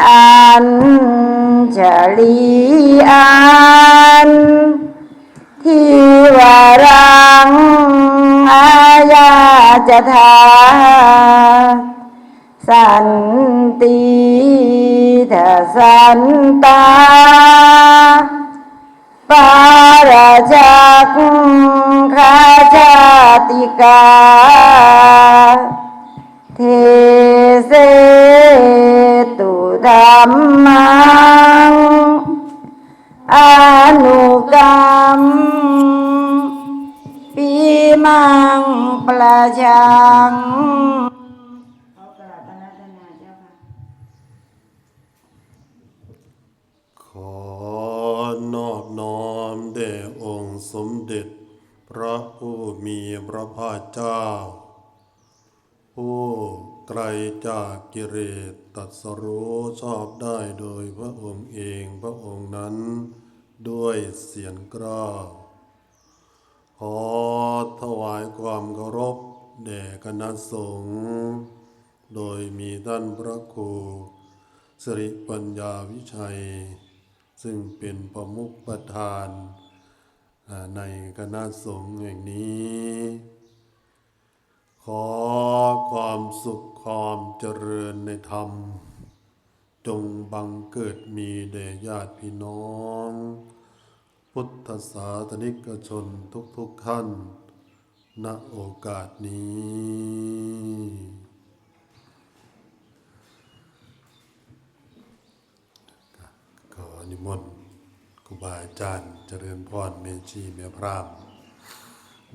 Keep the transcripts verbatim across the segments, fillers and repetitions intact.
อัญชลีอัน ทีวรังอายาจทา สันติทสันตา ปาราจักขาชาติกา เทเสตุธัมมัง อนุกัมปีมังประชัง ขอนอบน้อมแด่องค์สมเด็จพระผู้มีพระภาคเจ้า ผู้ไกลจากกิเลส ตรัสรู้ชอบได้โดยพระองค์เองพระองค์นั้นด้วยเสียงกล้าว ขอถวายความเคารพแด่คณะสงฆ์ โดยมีท่านพระครูสิริปัญญาวิชัย ซึ่งเป็นประมุขประธาน อ่า ในคณะสงฆ์แห่งนี้ ขอความสุขความเจริญในธรรม จงบังเกิดมีแด่ญาติพี่น้อง พุทธศาสนิกชนทุกๆท่าน ณ โอกาสนี้ ขอนิมนต์ครูบาอาจารย์เจริญพร แม่ชีแม่พราหมณ์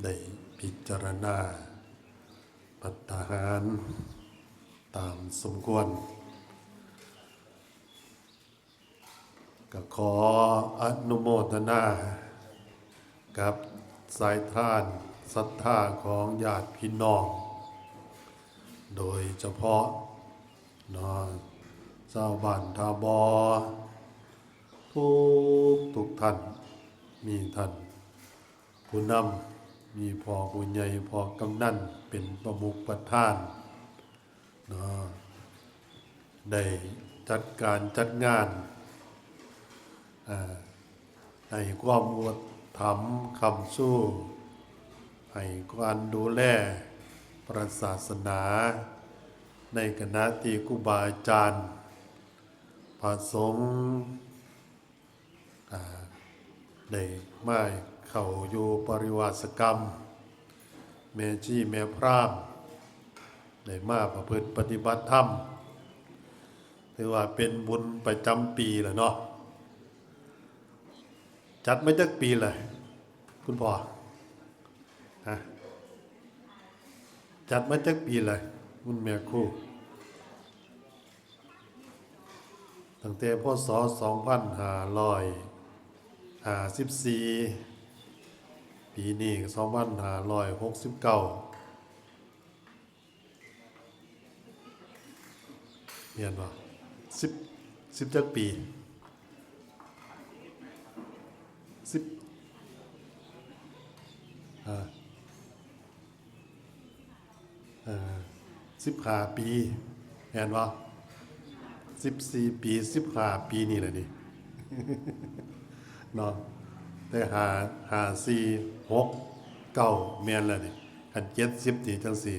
ได้พิจารณาภัตตาหารตามสมควร ก็ขออนุโมทนากับสายทานศรัทธาของญาติพี่น้อง โดยเฉพาะเนาะ ชาวบ้านท่าบ่อ ทุกทุกท่าน มีท่านผู้นำ มีพ่อผู้ใหญ่ พ่อกำนันเป็นประมุขประธานเนาะ ได้จัดการจัดงาน อ่า ให้ความอุปถัมภ์ค้ำชู ให้การดูแลพระศาสนา ในขณะที่ครูบาอาจารย์ พระสงฆ์ อ่า ได้มาเข้าอยู่ปริวาสกรรม แม่ชีแม่พราหมณ์ ได้มาประพฤติปฏิบัติธรรม ถือว่าเป็นบุญประจำปีแล้วเนาะ จัดมาจักปีแล้ว คุณพ่อ ฮะ จัดมาจักปีแล้ว คุณแม่ครู ตั้งแต่ พ.ศ. สองพันห้าร้อยห้าสิบสี่ ปีนี้ สองพันห้าร้อยหกสิบเก้า เห็นบ่ สิบ สิบจักปี สิบ อ่า เอ่อ สิบห้าปี แม่นบ่ สิบสี่ปี สิบห้าปีนี่แหละนี่ เนาะ แต่ห้า ห้า สี่ หก เก้า แม่นแล้วนี่ คัน เจ็ดสิบ นี่จั่งซี้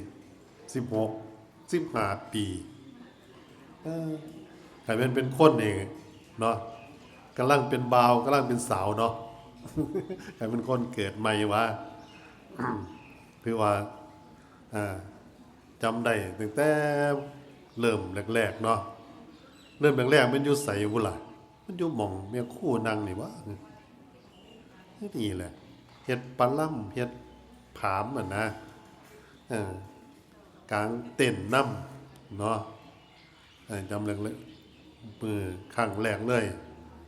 สิบหก สิบห้าปี เออ คันแม่นเป็นคนนี่เนาะ กำลังเป็นบ่าว กำลังเป็นสาวเนาะ คันเป็นคนเกิดใหม่ว่า คือว่า อ่า จำได้ตั้งแต่เริ่มแรกๆเนาะ เริ่มแรกๆมันอยู่ไสบุล่ะ มันอยู่หม่องแม่ครูนั่งนี่วะ นี่แหละ เฮ็ดปาล่ำ เฮ็ดผามอะนะ เออ กางเต็นท์นำเนาะ เออ จำเรื่องเลย มื้อครั้งแรกเลย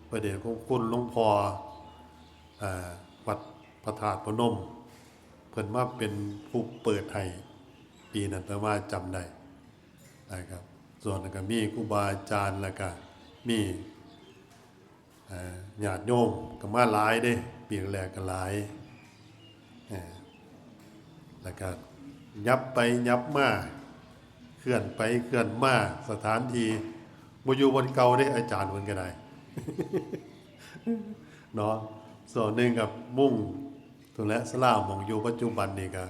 พระเดชพระคุณหลวงพ่อ อ่า วัดพระธาตุพนม เพิ่นมาเป็นผู้เปิดให้ ปีนั้นอาตมาจำได้นะครับ ส่วนนั้นก็มีครูบาอาจารย์ แล้วก็มี อ่า ญาติโยมก็มาหลายเด้ ปีแรกก็หลาย เอ่อ แล้วก็ยับไปยับมา เคลื่อนไปเคลื่อนมา สถานที่ บ่อยู่บ่อนเก่าเด้ อาจารย์เพิ่นก็ได้ เนาะ ส่วนหนึ่งกับมุ่ง ตัวและศาลาหม่องอยู่ปัจจุบันนี่ก็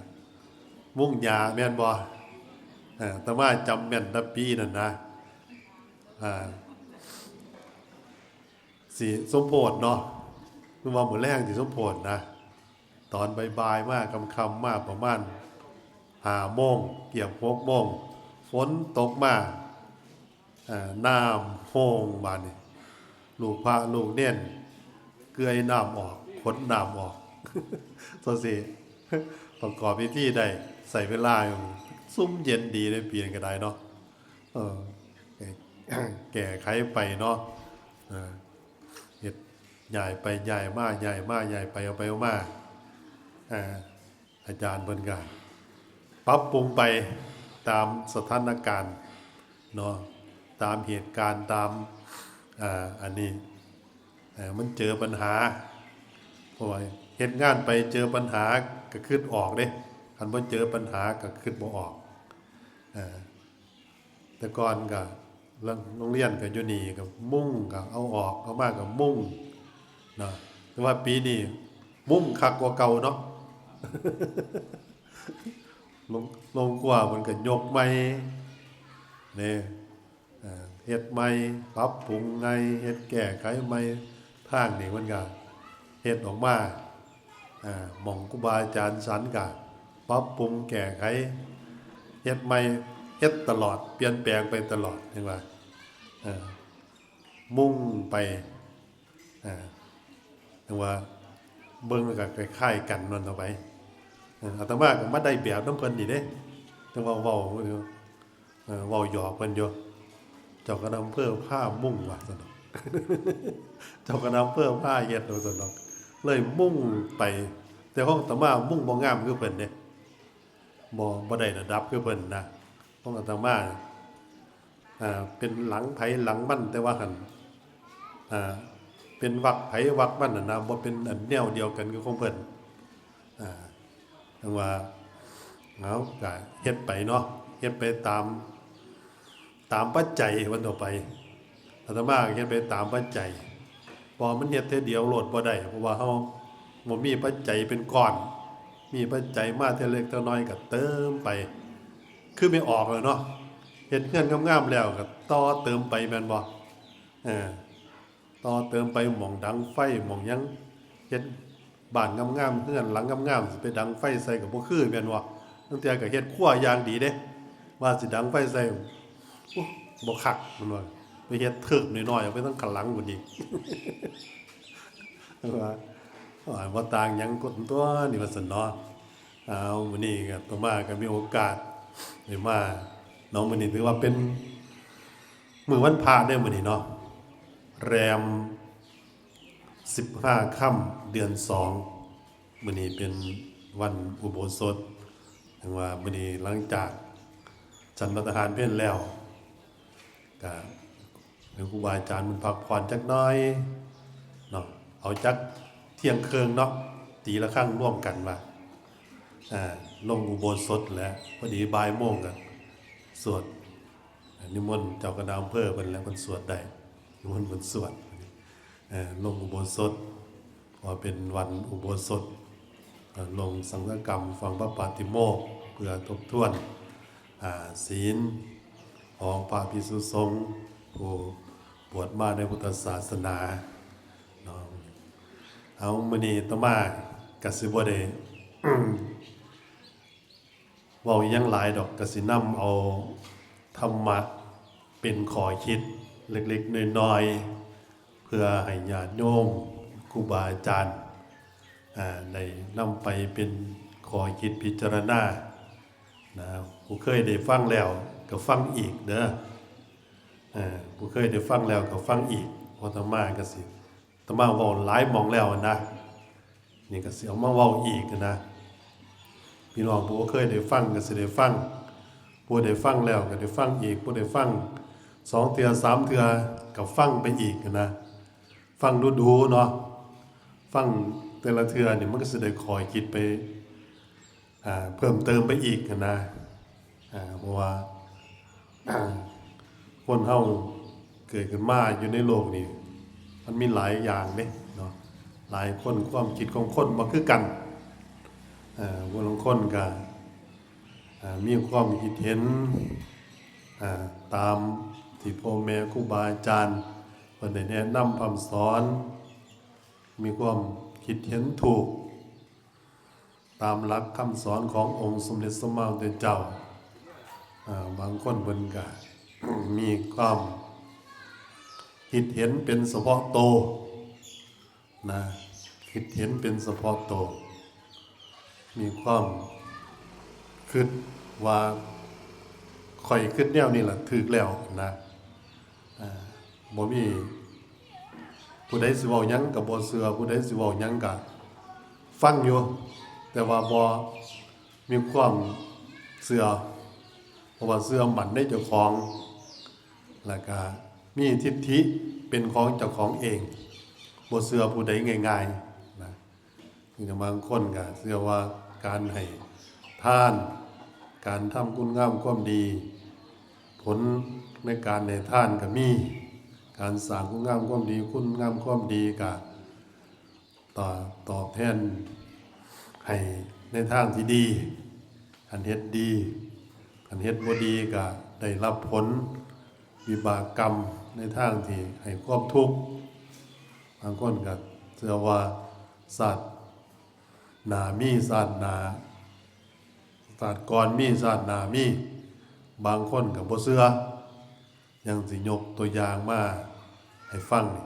มุ่งหญ้าแม่นบ่ เออ อาตมาจำแม่นแต่ปีนั่นนะ อ่า สิสมโพธิเนาะ คือว่ามื้อแลงสิสมโพธินะ ตอนบ่ายๆ มา ค่ำๆ มา ประมาณห้าโมง เกือบหกโมง ฝนตกมา อ่า น้ำโฮงบาดนี้ ลูกพระลูกเณรเกือยน้ำออก ขนน้ำออก จั่งซี้ ประกอบพิธีได้ ใช้เวลาอยู่ ซุ่มเย็นดีในปีนั้นก็ได้เนาะ เออ แก้ แก้ไขไปเนาะ เออ เฮ็ด ย้ายไปย้ายมา ย้ายมาย้ายไป เอาไปเอามา อ่า อาจารย์เพิ่นก็ปรับปรุงไปตามสถานการณ์เนาะ ตามเหตุการณ์ ตาม อ่า อันนี้ เอ่อ มันเจอปัญหา เพราะว่าเฮ็ดงานไปเจอปัญหาก็คิดออกเด้ คันบ่เจอปัญหาก็คิดบ่ออก เอ่อ แต่ก่อนก็ โรงเรียนก็อยู่นี่ ก็มุงก็เอาออก เอามาก็มุงเนาะ แต่ว่าปีนี้มุงคักกว่าเก่าเนาะ โรง โรงครัวเพิ่นก็ยกใหม่ นี่ เอ่อ เฮ็ดใหม่ ปรับปรุงใหม่ เฮ็ดแก้ไขใหม่ ทางนี่เพิ่นก็เฮ็ดออกมา อ่า หม่องครูบาอาจารย์ฉันก็ปรับปรุงแก้ไข เฮ็ดใหม่ เฮ็ดตลอด เปลี่ยนแปลงไปตลอด จั่งว่า เอ่อ มุ่งไป อ่า จั่งว่าเบิ่งแล้วก็คล้ายๆกันนั่นต่อไป เอ่อ อาตมาก็มาได้แบบนำเพิ่นนี่เด้ จั่งว่าเว้า เอ่อ เว้าหยอกเพิ่นอยู่ เจ้าคณะอำเภอพามุ่งว่าซั่นดอก เจ้าคณะอำเภอพาเฮ็ดว่าซั่นดอก เลยมุ่งไป แต่ของอาตมามุ่งบ่งามคือเพิ่นเด้ บ่ บ่ได้ระดับคือเพิ่นนะ ของอาตมา อ่า เป็นหลังไผหลังมัน แต่ว่าหั่น อ่า เป็นวรรคไผวรรคมันน่ะนะ บ่เป็นอันแนวเดียวกันคือของเพิ่น อ่า จั่งว่า เอา ก็เฮ็ดไปเนาะ เฮ็ดไปตาม ตามปัจจัย ว่าต่อไป อาตมาก็เฮ็ดไปตามปัจจัย เพราะมันเฮ็ดเทื่อเดียวโลดบ่ได้ เพราะว่าเฮาบ่มีปัจจัยเป็นก้อน มีปัจจัยมาเทื่อเล็กเทื่อน้อยก็เติมไป คือแม่ออกแล้วเนาะ เฮ็ดเฮือนงามๆแล้วก็ต่อเติมไปแม่นบ่ เออ ต่อเติมไปหม่องดังไฟหม่องหยัง เฮ็ดบ้านงามๆ เฮือนหลังงามๆ สิไปดังไฟใส่ก็บ่คือแม่นบ่ ลางเทื่อก็เฮ็ดครัวอย่างดีเด้ ว่าสิดังไฟใส่ โอ้ บ่คัก มันว่า ไปเฮ็ดเถิกน้อยๆ เอาไปทางข้างหลังพุ้นอีก ว่า ว่าบ่ต่างหยังคนตั๊วนี่ ว่าซั่นเนาะ เอา มื้อนี้ก็อาตมาก็มีโอกาสได้มาเนาะ มื้อนี้ถือว่าเป็นมื้อวันพระเด้อมื้อนี้เนาะ แรมสิบห้าค่ำเดือนสอง มื้อนี้เป็นวันอุโบสถ จั่งว่ามื้อนี้หลังจากฉันภัตตาหารเพลแล้ว ก็ให้ครูบาอาจารย์เพิ่นพักผ่อนจักหน่อยเนาะ เอาจักเที่ยงครึ่งเนาะ ตีระฆังร่วมกันว่า อ่า ลงอุโบสถแล้ว พอดีบ่ายโมงก็สวด นิมนต์เจ้าคณะอำเภอเพิ่นแล้ว เพิ่นสวดได้ นิมนต์เพิ่นสวด เอ่อ ลงอุโบสถ เพราะเป็นวันอุโบสถ เอ่อ ลงสังฆกรรมฟังพระปาฏิโมกข์ เพื่อทบทวน อ่า ศีลของพระภิกษุสงฆ์ผู้บวชมาในพุทธศาสนาเนาะ เอา มื้อนี้อาตมาก็สิบ่ได้ เว้าอิหยังหลายดอก ก็สินำเอาธรรมะเป็นข้อคิดเล็กๆน้อยๆ เพื่อให้ญาติโยม ครูบาอาจารย์ อ่า ได้นำไปเป็นข้อคิดพิจารณานะ ผู้เคยได้ฟังแล้วก็ฟังอีกเด้อ อ่า ผู้เคยได้ฟังแล้วก็ฟังอีก เพราะอาตมาก็สิ อาตมาเว้าหลายหม่องแล้วนะ นี่ก็สิเอามาเว้าอีกนะ พี่น้องผู้บ่เคยได้ฟังก็สิได้ฟัง ผู้ได้ฟังแล้วก็ได้ฟังอีก ผู้ได้ฟังสองเทื่อสามเทื่อก็ฟังไปอีกนะ ฟังดูๆเนาะ ฟังแต่ละเทื่อนี่มันก็สิได้ข้อคิดไป อ่า เพิ่มเติมไปอีกนะ อ่า เพราะว่า คนเฮา เกิดขึ้นมาอยู่ในโลกนี้ มันมีหลายอย่างเด้เนาะ หลายคนความคิดของคนบ่คือกัน เอ่อผู้ลางคนก็อ่ามีความคิดเห็นอ่าตามที่พ่อแม่ครูบาอาจารย์เพิ่นได้แนะนำพร่ำสอน มีความคิดเห็นถูก ตามหลักคำสอนขององค์สมเด็จสัมมาสัมพุทธเจ้า อ่า บางคนเพิ่นก็ มีความคิดเห็นเป็นเฉพาะโตนะ คิดเห็นเป็นเฉพาะโต มีความคิดว่า "ข้อยคิดแนวนี้ล่ะ ถูกแล้ว" นะ อ่า บ่มี ผู้ใดสิเว้าหยังก็บ่เชื่อ ผู้ใดสิเว้าหยังก็ฟังอยู่ แต่ว่าบ่มีความเชื่อ เพราะว่าเชื่อมั่นในเจ้าของ แล้วก็มีทิฏฐิเป็นของเจ้าของเอง บ่เชื่อผู้ใดง่ายๆ นะ อย่างบางคนก็เชื่อว่าการให้ทาน การทำคุณงามความดี ผลในการให้ทานก็มี การสร้างคุณงามความดี คุณงามความดีก็ตอบ ตอบแทนให้ในทางที่ดี คันเฮ็ดดี คันเฮ็ดบ่ดีก็ได้รับผลวิบากกรรมในทางที่ให้ความทุกข์ บางคนก็เชื่อว่าชาติหน้ามี ชาติหน้า ชาติก่อนมี ชาติหน้ามี บางคนก็บ่เชื่อ อย่างสิยกตัวอย่างมาให้ฟังนี่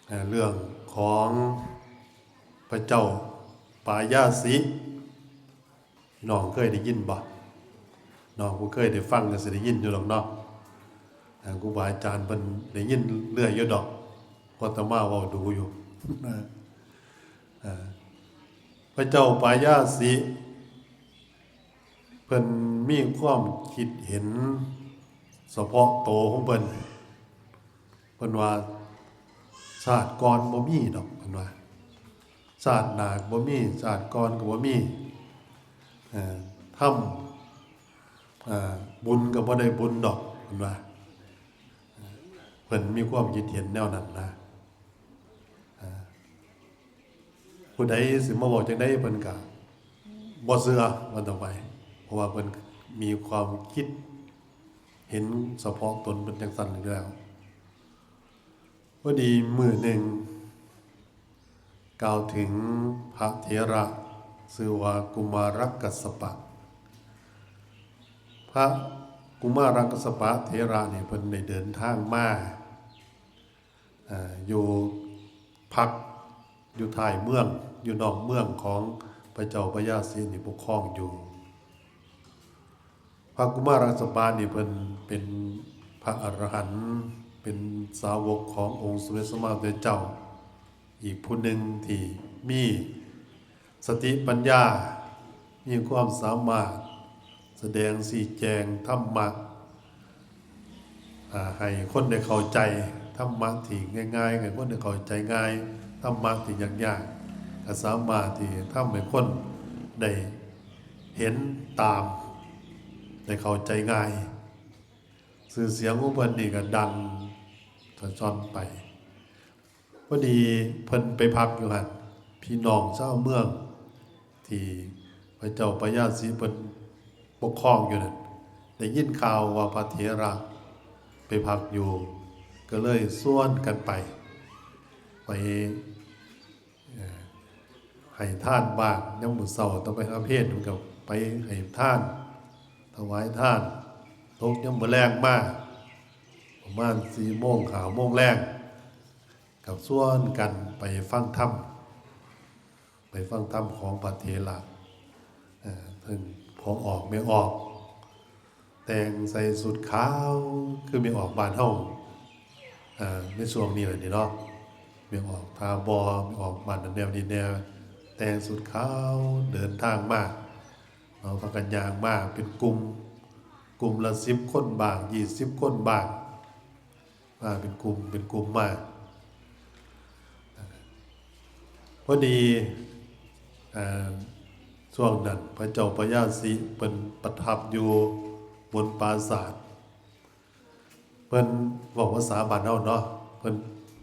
เอ่อ เรื่องของพระเจ้าปายาสิ พี่น้องเคยได้ยินบ่ น้องผู้เคยได้ฟังก็สิได้ยินอยู่ดอกเนาะ อ่า ครูบาอาจารย์เพิ่นได้ยินเรื่อยอยู่ดอก เพราะอาตมาเว้าดูอยู่ อ่า พระเจ้าปายาสิ เพิ่นมีความคิดเห็นเฉพาะโตของเพิ่น เพิ่นว่าชาติก่อนบ่มีดอก เพิ่นว่าชาติหน้าก็บ่มี ชาติก่อนก็บ่มี เอ่อ ทำ เอ่อ บุญก็บ่ได้บุญดอก เพิ่นว่า เพิ่นมีความคิดเห็นแนวนั้นนะ อ่า ผู้ใดสิมาเว้าจั่งใดเพิ่นก็บ่เชื่อ ว่าต่อไป เพราะว่าเพิ่นมีความคิดเห็นเฉพาะตนเพิ่นจั่งซั้นอยู่แล้ว พอดีมื้อหนึ่ง กล่าวถึงพระเถระชื่อว่ากุมารกัสสปะ พระกุมารกัสสปะเถระนี่เพิ่นได้เดินทางมา อ่า อยู่พักอยู่ท้ายเมือง อยู่นอกเมืองของพระเจ้าพญาสินี่ปกครองอยู่ พระกุมารกัสสปะนี่เพิ่นเป็นพระอรหันต์ เป็นสาวกขององค์สมเด็จสัมมาสัมพุทธเจ้า อีกผู้หนึ่งที่มีสติปัญญา มีความสามารถแสดงชี้แจงธรรมะ อ่า ให้คนได้เข้าใจ ธรรมะที่ง่ายๆ ให้คนได้เข้าใจง่าย ธรรมะที่ยากๆ ก็สามารถที่ทำให้คนได้เห็นตาม ได้เข้าใจง่าย ชื่อเสียงของเพิ่นนี่ก็ดังสะท้อนไป พอดีเพิ่นไปพักอยู่หั่น พี่น้องชาวเมืองที่พระเจ้าพญาสิเพิ่นปกครองอยู่นั่น ได้ยินข่าวว่าพระเถระไปพักอยู่ ก็เลยชวนกันไป ไป เอ่อ ให้ทานบ้าง ยามมื้อเช้าต้องไปหาเพลเพิ่นก็ไปให้ทาน ถวายทาน ตกยามมื้อแลงมา ประมาณสี่โมง ห้าโมงแลง ก็ชวนกันไปฟังธรรม ไปฟังธรรมของพระเถระ เอ่อ เพิ่นพ่อออกแม่ออก แต่งใส่ชุดขาว คือแม่ออกบ้านเฮา เอ่อ ในช่วงนี้แหละนี่เนาะ แม่ออกท่าบ่อ แม่ออกบ้านนั่นแนวนี้แนว แต่งชุดขาว เดินทางมา เนาะ พากันย่างมาเป็นกลุ่ม กลุ่มละสิบคนบ้าง ยี่สิบคนบ้าง มาเป็นกลุ่ม เป็นกลุ่มมา พอดี เอ่อ ช่วงนั้นพระเจ้าพญาสิเพิ่นประทับอยู่บนปราสาท เพิ่นเว้าภาษาบ้านเฮาเนาะ เพิ่น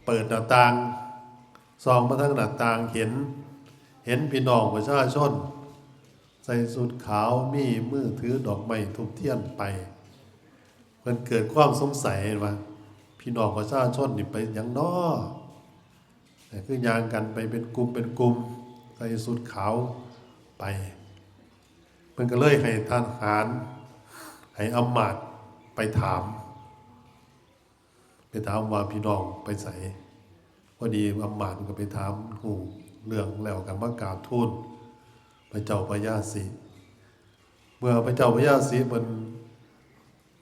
เปิดหน้าต่าง ส่องมาทางหน้าต่าง เห็น เห็นพี่น้องประชาชน ใส่ชุดขาว มีมือถือดอกไม้ธูปเทียนไป เพิ่นเกิดความสงสัยว่า พี่น้องประชาชนนี่ไปหยังน้อ แต่คือย่างกันไปเป็นกลุ่มเป็นกลุ่ม ใส่ชุดขาวไป เพิ่นก็เลยให้ทหาร ให้อำมาตย์ไปถาม ไปถามว่าพี่น้องไปไส พอดีอำมาตย์ก็ไปถามฮู้เรื่องแล้วก็มากราบทูลพระเจ้าพญาสิ เมื่อพระเจ้าพญาสิเพิ่น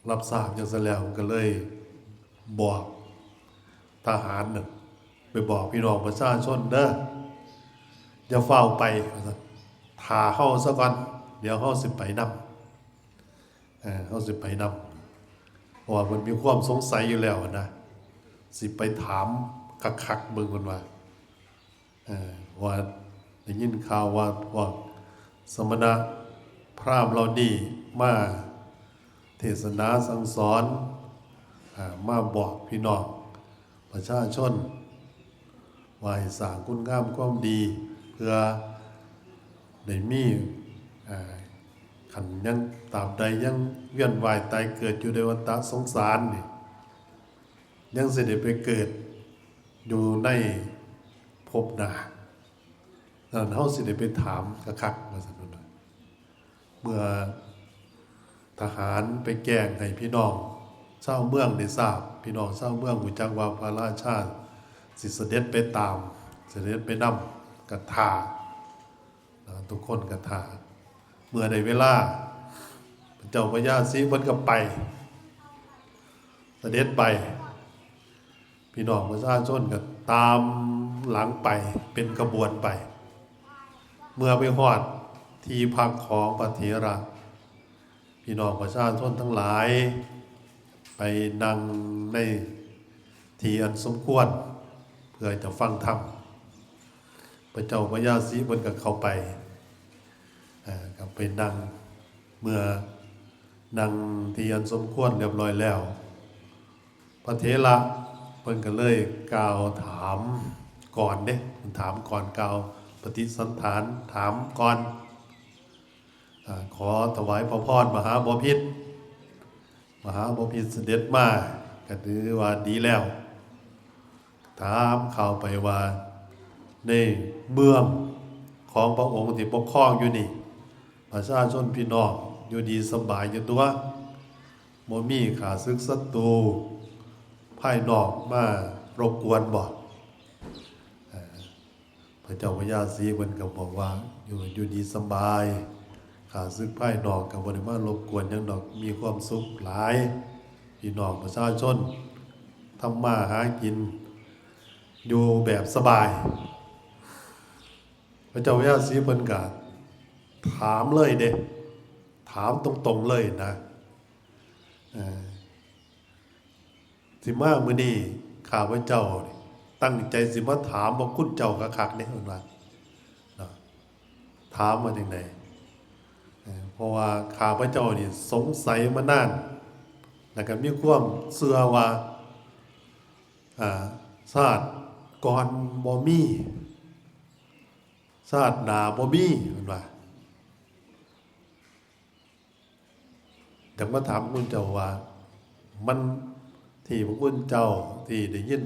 รับทราบจังซั่นแล้วก็เลยบอกทหารน่ะ ไปบอกพี่น้องประชาชนเด้อ อย่าฟ้าวไป ว่าซั่น ถ้าเฮาซะก่อน เดี๋ยวเฮาสิไปนำ เออ เฮาสิไปนำ เพราะว่าเพิ่นมีความสงสัยอยู่แล้วนะ สิไปถามคักๆเบิ่งเพิ่นว่า เออ ว่าได้ยินข่าวว่าพวกสมณะพราหมณ์เหล่านี้มาเทศนาสั่งสอน อ่า มาบอกพี่น้องประชาชน ว่าให้สร้างคุณงามความดี เพื่อได้มี อ่า คันยังตราบใดยังเวียนว่ายตายเกิดอยู่ในวัฏสงสารนี่ ยังสิได้ไปเกิดอยู่ในภพหน้า นั้นเฮาสิได้ไปถามคักๆ ว่าซั่นเพิ่นว่า เมื่อทหารไปแจ้งให้พี่น้องชาวเมืองได้ทราบ พี่น้องชาวเมืองรู้จักว่าพระราชาสิเสด็จไปตาม เสด็จไปนำ ก็ท่า นะ ทุกคนก็ท่า เมื่อได้เวลา พระเจ้าพญาสิเพิ่นก็ไป เสด็จไป พี่น้องประชาชนก็ตามหลังไปเป็นขบวนไป เมื่อไปฮอดที่พักของพระเถระ พี่น้องประชาชนทั้งหลาย ไปนั่งในที่อันสมควร เพื่อจะฟังธรรม พระเจ้าพญาสิเพิ่นก็เข้าไป เอ่อ ก็ไปนั่ง เมื่อนั่งที่อันสมควรเรียบร้อยแล้ว พระเถระเพิ่นก็เลยกล่าวถามก่อนเด้ ถามก่อน กล่าวปฏิสันถานถามก่อน อ่า ขอถวายพระพรมหาบพิตร มหาบพิตรเสด็จมา ก็ถือว่าดีแล้ว ถามข่าวไปว่า ในเมืองของพระองค์ที่ปกครองอยู่นี่ ประชาชนพี่น้องอยู่ดีสบายอยู่ตัว บ่มีข้าศึกศัตรูภายนอกมารบกวนบ่ เอ่อ พระเจ้าพญาศรีเพิ่นก็บอกว่า อยู่ อยู่ดีสบาย ข้าศึกภายนอกก็บ่ได้มารบกวนหยังดอก มีความสุขหลาย พี่น้องประชาชนทำมาหากินอยู่แบบสบาย พระเจ้าพญาศรีเพิ่นก็ถามเลยเด้ ถามตรงๆเลยนะ เอ่อ สิมามื้อนี้ข้าพเจ้าตั้งใจสิมาถามพระคุณเจ้าคักๆเด้ เพิ่นว่า เนาะ ถามว่าจั่งใด เอ่อ เพราะว่าข้าพเจ้านี่สงสัยมานาน แล้วก็มีความเชื่อว่า อ่า ชาติก่อนบ่มี ชาติหน้าบ่มี เพิ่นว่า อยากมาถามพระคุณเจ้าว่า มัน ที่พระคุณเจ้าที่ได้ยิน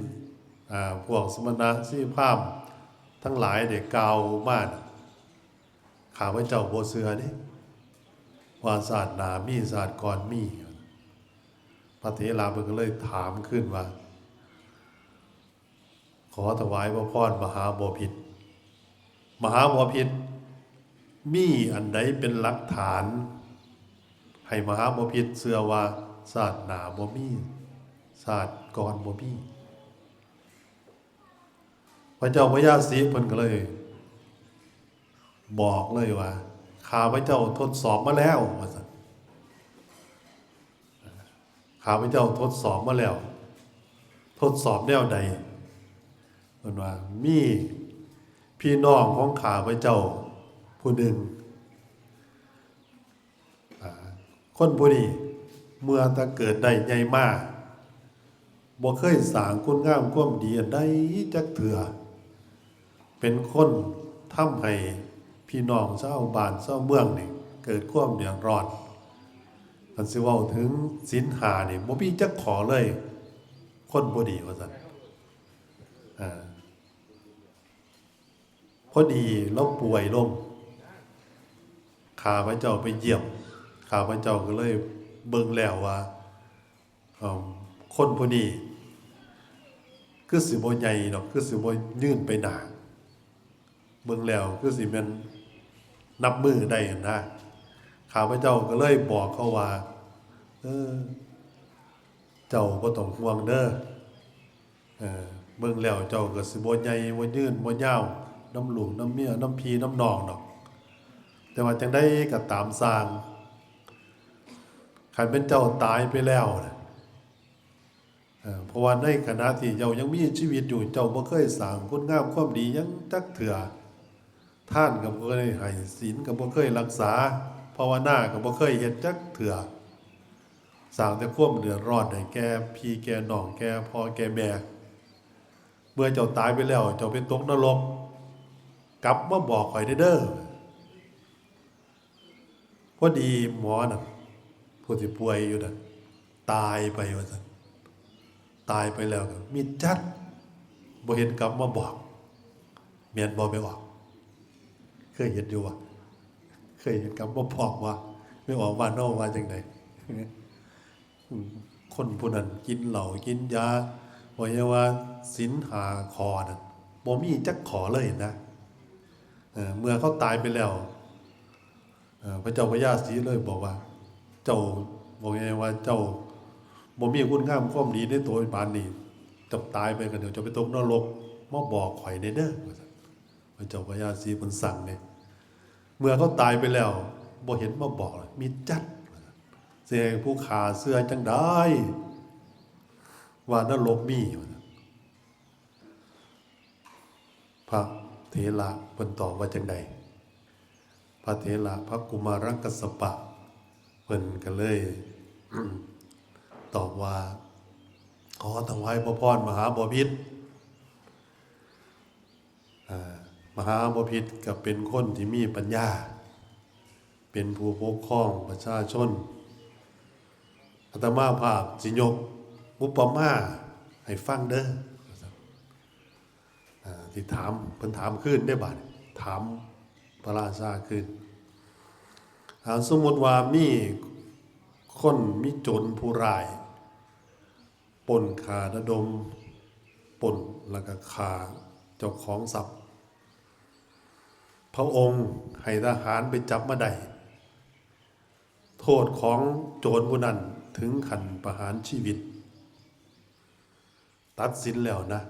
อ่า พวกสมณะชีพราหมณ์ทั้งหลายได้กล่าวมาน่ะ ข้าพเจ้าบ่เชื่อเด้ ว่าชาติหน้ามี ชาติก่อนมี พระเถระเพิ่นก็เลยถามคืนว่า ขอถวายพระพรมหาบพิตร มหาบพิตรมีอันใดเป็นหลักฐาน ให้มหาบพิตรเชื่อว่าชาติหน้าบ่มี ชาติก่อนบ่มี พระเจ้าพญาศรีเพิ่นก็เลยบอกเลยว่า ข้าพเจ้าทดสอบมาแล้ว ว่าซั่น ข้าพเจ้าทดสอบมาแล้ว ทดสอบแนวใด เพิ่นว่า มีพี่น้องของข้าพเจ้าผู้หนึ่ง อ่า คนผู้นี้เมื่อแต่เกิดได้ใหญ่มา บ่เคยสร้างคุณงามความดีอันใดจักเทื่อ เป็นคนทำให้พี่น้องชาวบ้านชาวเมืองนี่เกิดความเดือดร้อน คันสิเว้าถึงศีลห้านี่บ่มีจักข้อเลย คนบ่ดีว่าซั่น อ่า พอดีลาวป่วยลง ข้าพเจ้าไปเยี่ยม ข้าพเจ้าก็เลยเบิ่งแล้วว่า เอิ่ม คนผู้นี้ คือสิบ่ใหญ่ดอก คือสิบ่ยืนไปหน้า เบิ่งแล้วคือสิแม่นนับมือได้หั้นนะ ข้าพเจ้าก็เลยบอกเขาว่า เออ เจ้าบ่ต้องห่วงเด้อ เออ เบิ่งแล้วเจ้าก็สิบ่ใหญ่บ่ยืนบ่ยาวนำลูกนำเมียนำพี่นำน้องดอก แต่ว่าจั่งใดก็ตามซ่าง คันแม่นเจ้าตายไปแล้วน่ะ เอ่อ เพราะว่าในขณะที่เจ้ายังมีชีวิตอยู่ เจ้าบ่เคยสร้างคุณงามความดีหยังจักเทื่อ ทานก็บ่เคยให้ ศีลก็บ่เคยรักษา ภาวนาก็บ่เคยเฮ็ดจักเทื่อ สร้างแต่ความเดือดร้อนให้แก่พี่แก่น้อง แก่พ่อแก่แม่ เมื่อเจ้าตายไปแล้ว เจ้าไปตกนรก กลับมาบอกข้อยเด้อ พอดีหมอน่ะ ผู้ที่ป่วยอยู่น่ะ ตายไปว่าซั่น ตายไปแล้วก็มิดจัด บ่เห็นกลับมาบอก แม่นบ่แม่ออก เคยเห็นอยู่บ่ เคยเห็นกลับมาบอกบ่ แม่ออกบ้านเฮาว่าจั่งใด อืม คนผู้นั้นกินเหล้ากินยา ว่าอย่าว่าศีลห้าข้อน่ะ บ่มีจักข้อเลยนะ เอ่อ เมื่อเขาตายไปแล้ว เอ่อ พระเจ้าพญาศรีเลยบอกว่า เจ้า บอกไงว่าเจ้าบ่มีคุณงามความดีในตัวปานนี้ เจ้าตายไปก็เดี๋ยวเจ้าไปตกนรก มาบอกข้อยแหน่เด้อ ว่าซั่น พระเจ้าพญาศรีเพิ่นสั่งเนี่ย เมื่อเขาตายไปแล้ว บ่เห็นมาบอกเลย มิดจัด ว่าซั่น สิให้ผู้ฆ่าเชื่อจั่งใด ว่านรกมี ว่าซั่น พระเถระเพิ่นตอบว่าจั่งใด พระเถระพระกุมารกัสสปะ เพิ่นก็เลย ตอบว่า ขอถวายพระพรมหาบพิตร อ่า มหาบพิตรก็เป็นคนที่มีปัญญา เป็นผู้ปกครองประชาชน อาตมาภาพสิยกอุปมาให้ฟังเด้อ อ่า ที่ถาม เพิ่นถามคืนได้บาด ถามพระราชาคืน อ่า สมมุติว่ามีคน มีโจรผู้ร้าย ปล้นฆ่าระดม ปล้นแล้วก็ฆ่าเจ้าของทรัพย์ พระองค์ให้ทหารไปจับมาได้ โทษของโจรผู้นั้นถึงขั้นประหารชีวิต ตัดสินแล้วนะ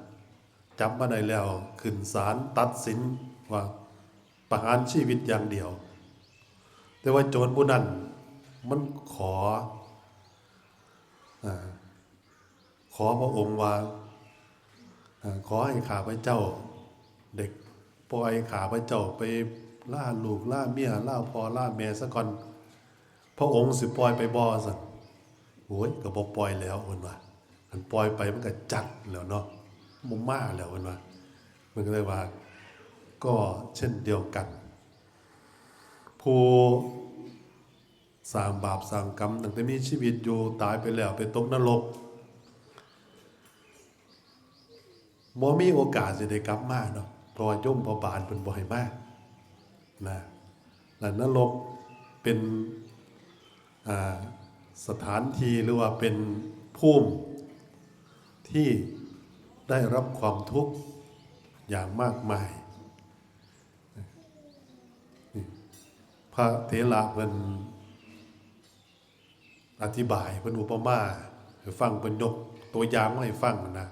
จับมาได้แล้วขึ้นศาลตัดสินว่าประหารชีวิตอย่างเดียว แต่ว่าโจรผู้นั้นมันขอ อ่า ขอพระองค์ว่า อ่า ขอให้ข้าพเจ้าได้ปล่อยข้าพเจ้าไปลาลูกลาเมีย ลาพ่อลาแม่ซะก่อน พระองค์สิปล่อยไปบ่ ซั่น โอ้ย ก็บ่ปล่อยแล้ว เพิ่นว่า คันปล่อยไปมันก็จัดแล้วเนาะ บ่มาแล้ว เพิ่นว่า เพิ่นก็เลยว่า ก็เช่นเดียวกัน ผู้สร้างบาปสร้างกรรมตั้งแต่มีชีวิตอยู่ ตายไปแล้วไปตกนรก บ่มีโอกาสสิได้กลับมาเนาะ เพราะว่ายมพบาลเพิ่นบ่ให้มา นะ และนรกเป็น อ่า สถานที่หรือว่าเป็นภูมิที่ได้รับความทุกข์อย่างมากมาย พระเถระเพิ่นอธิบาย เพิ่นอุปมาให้ฟัง เพิ่นยกตัวอย่างมาให้ฟังนะ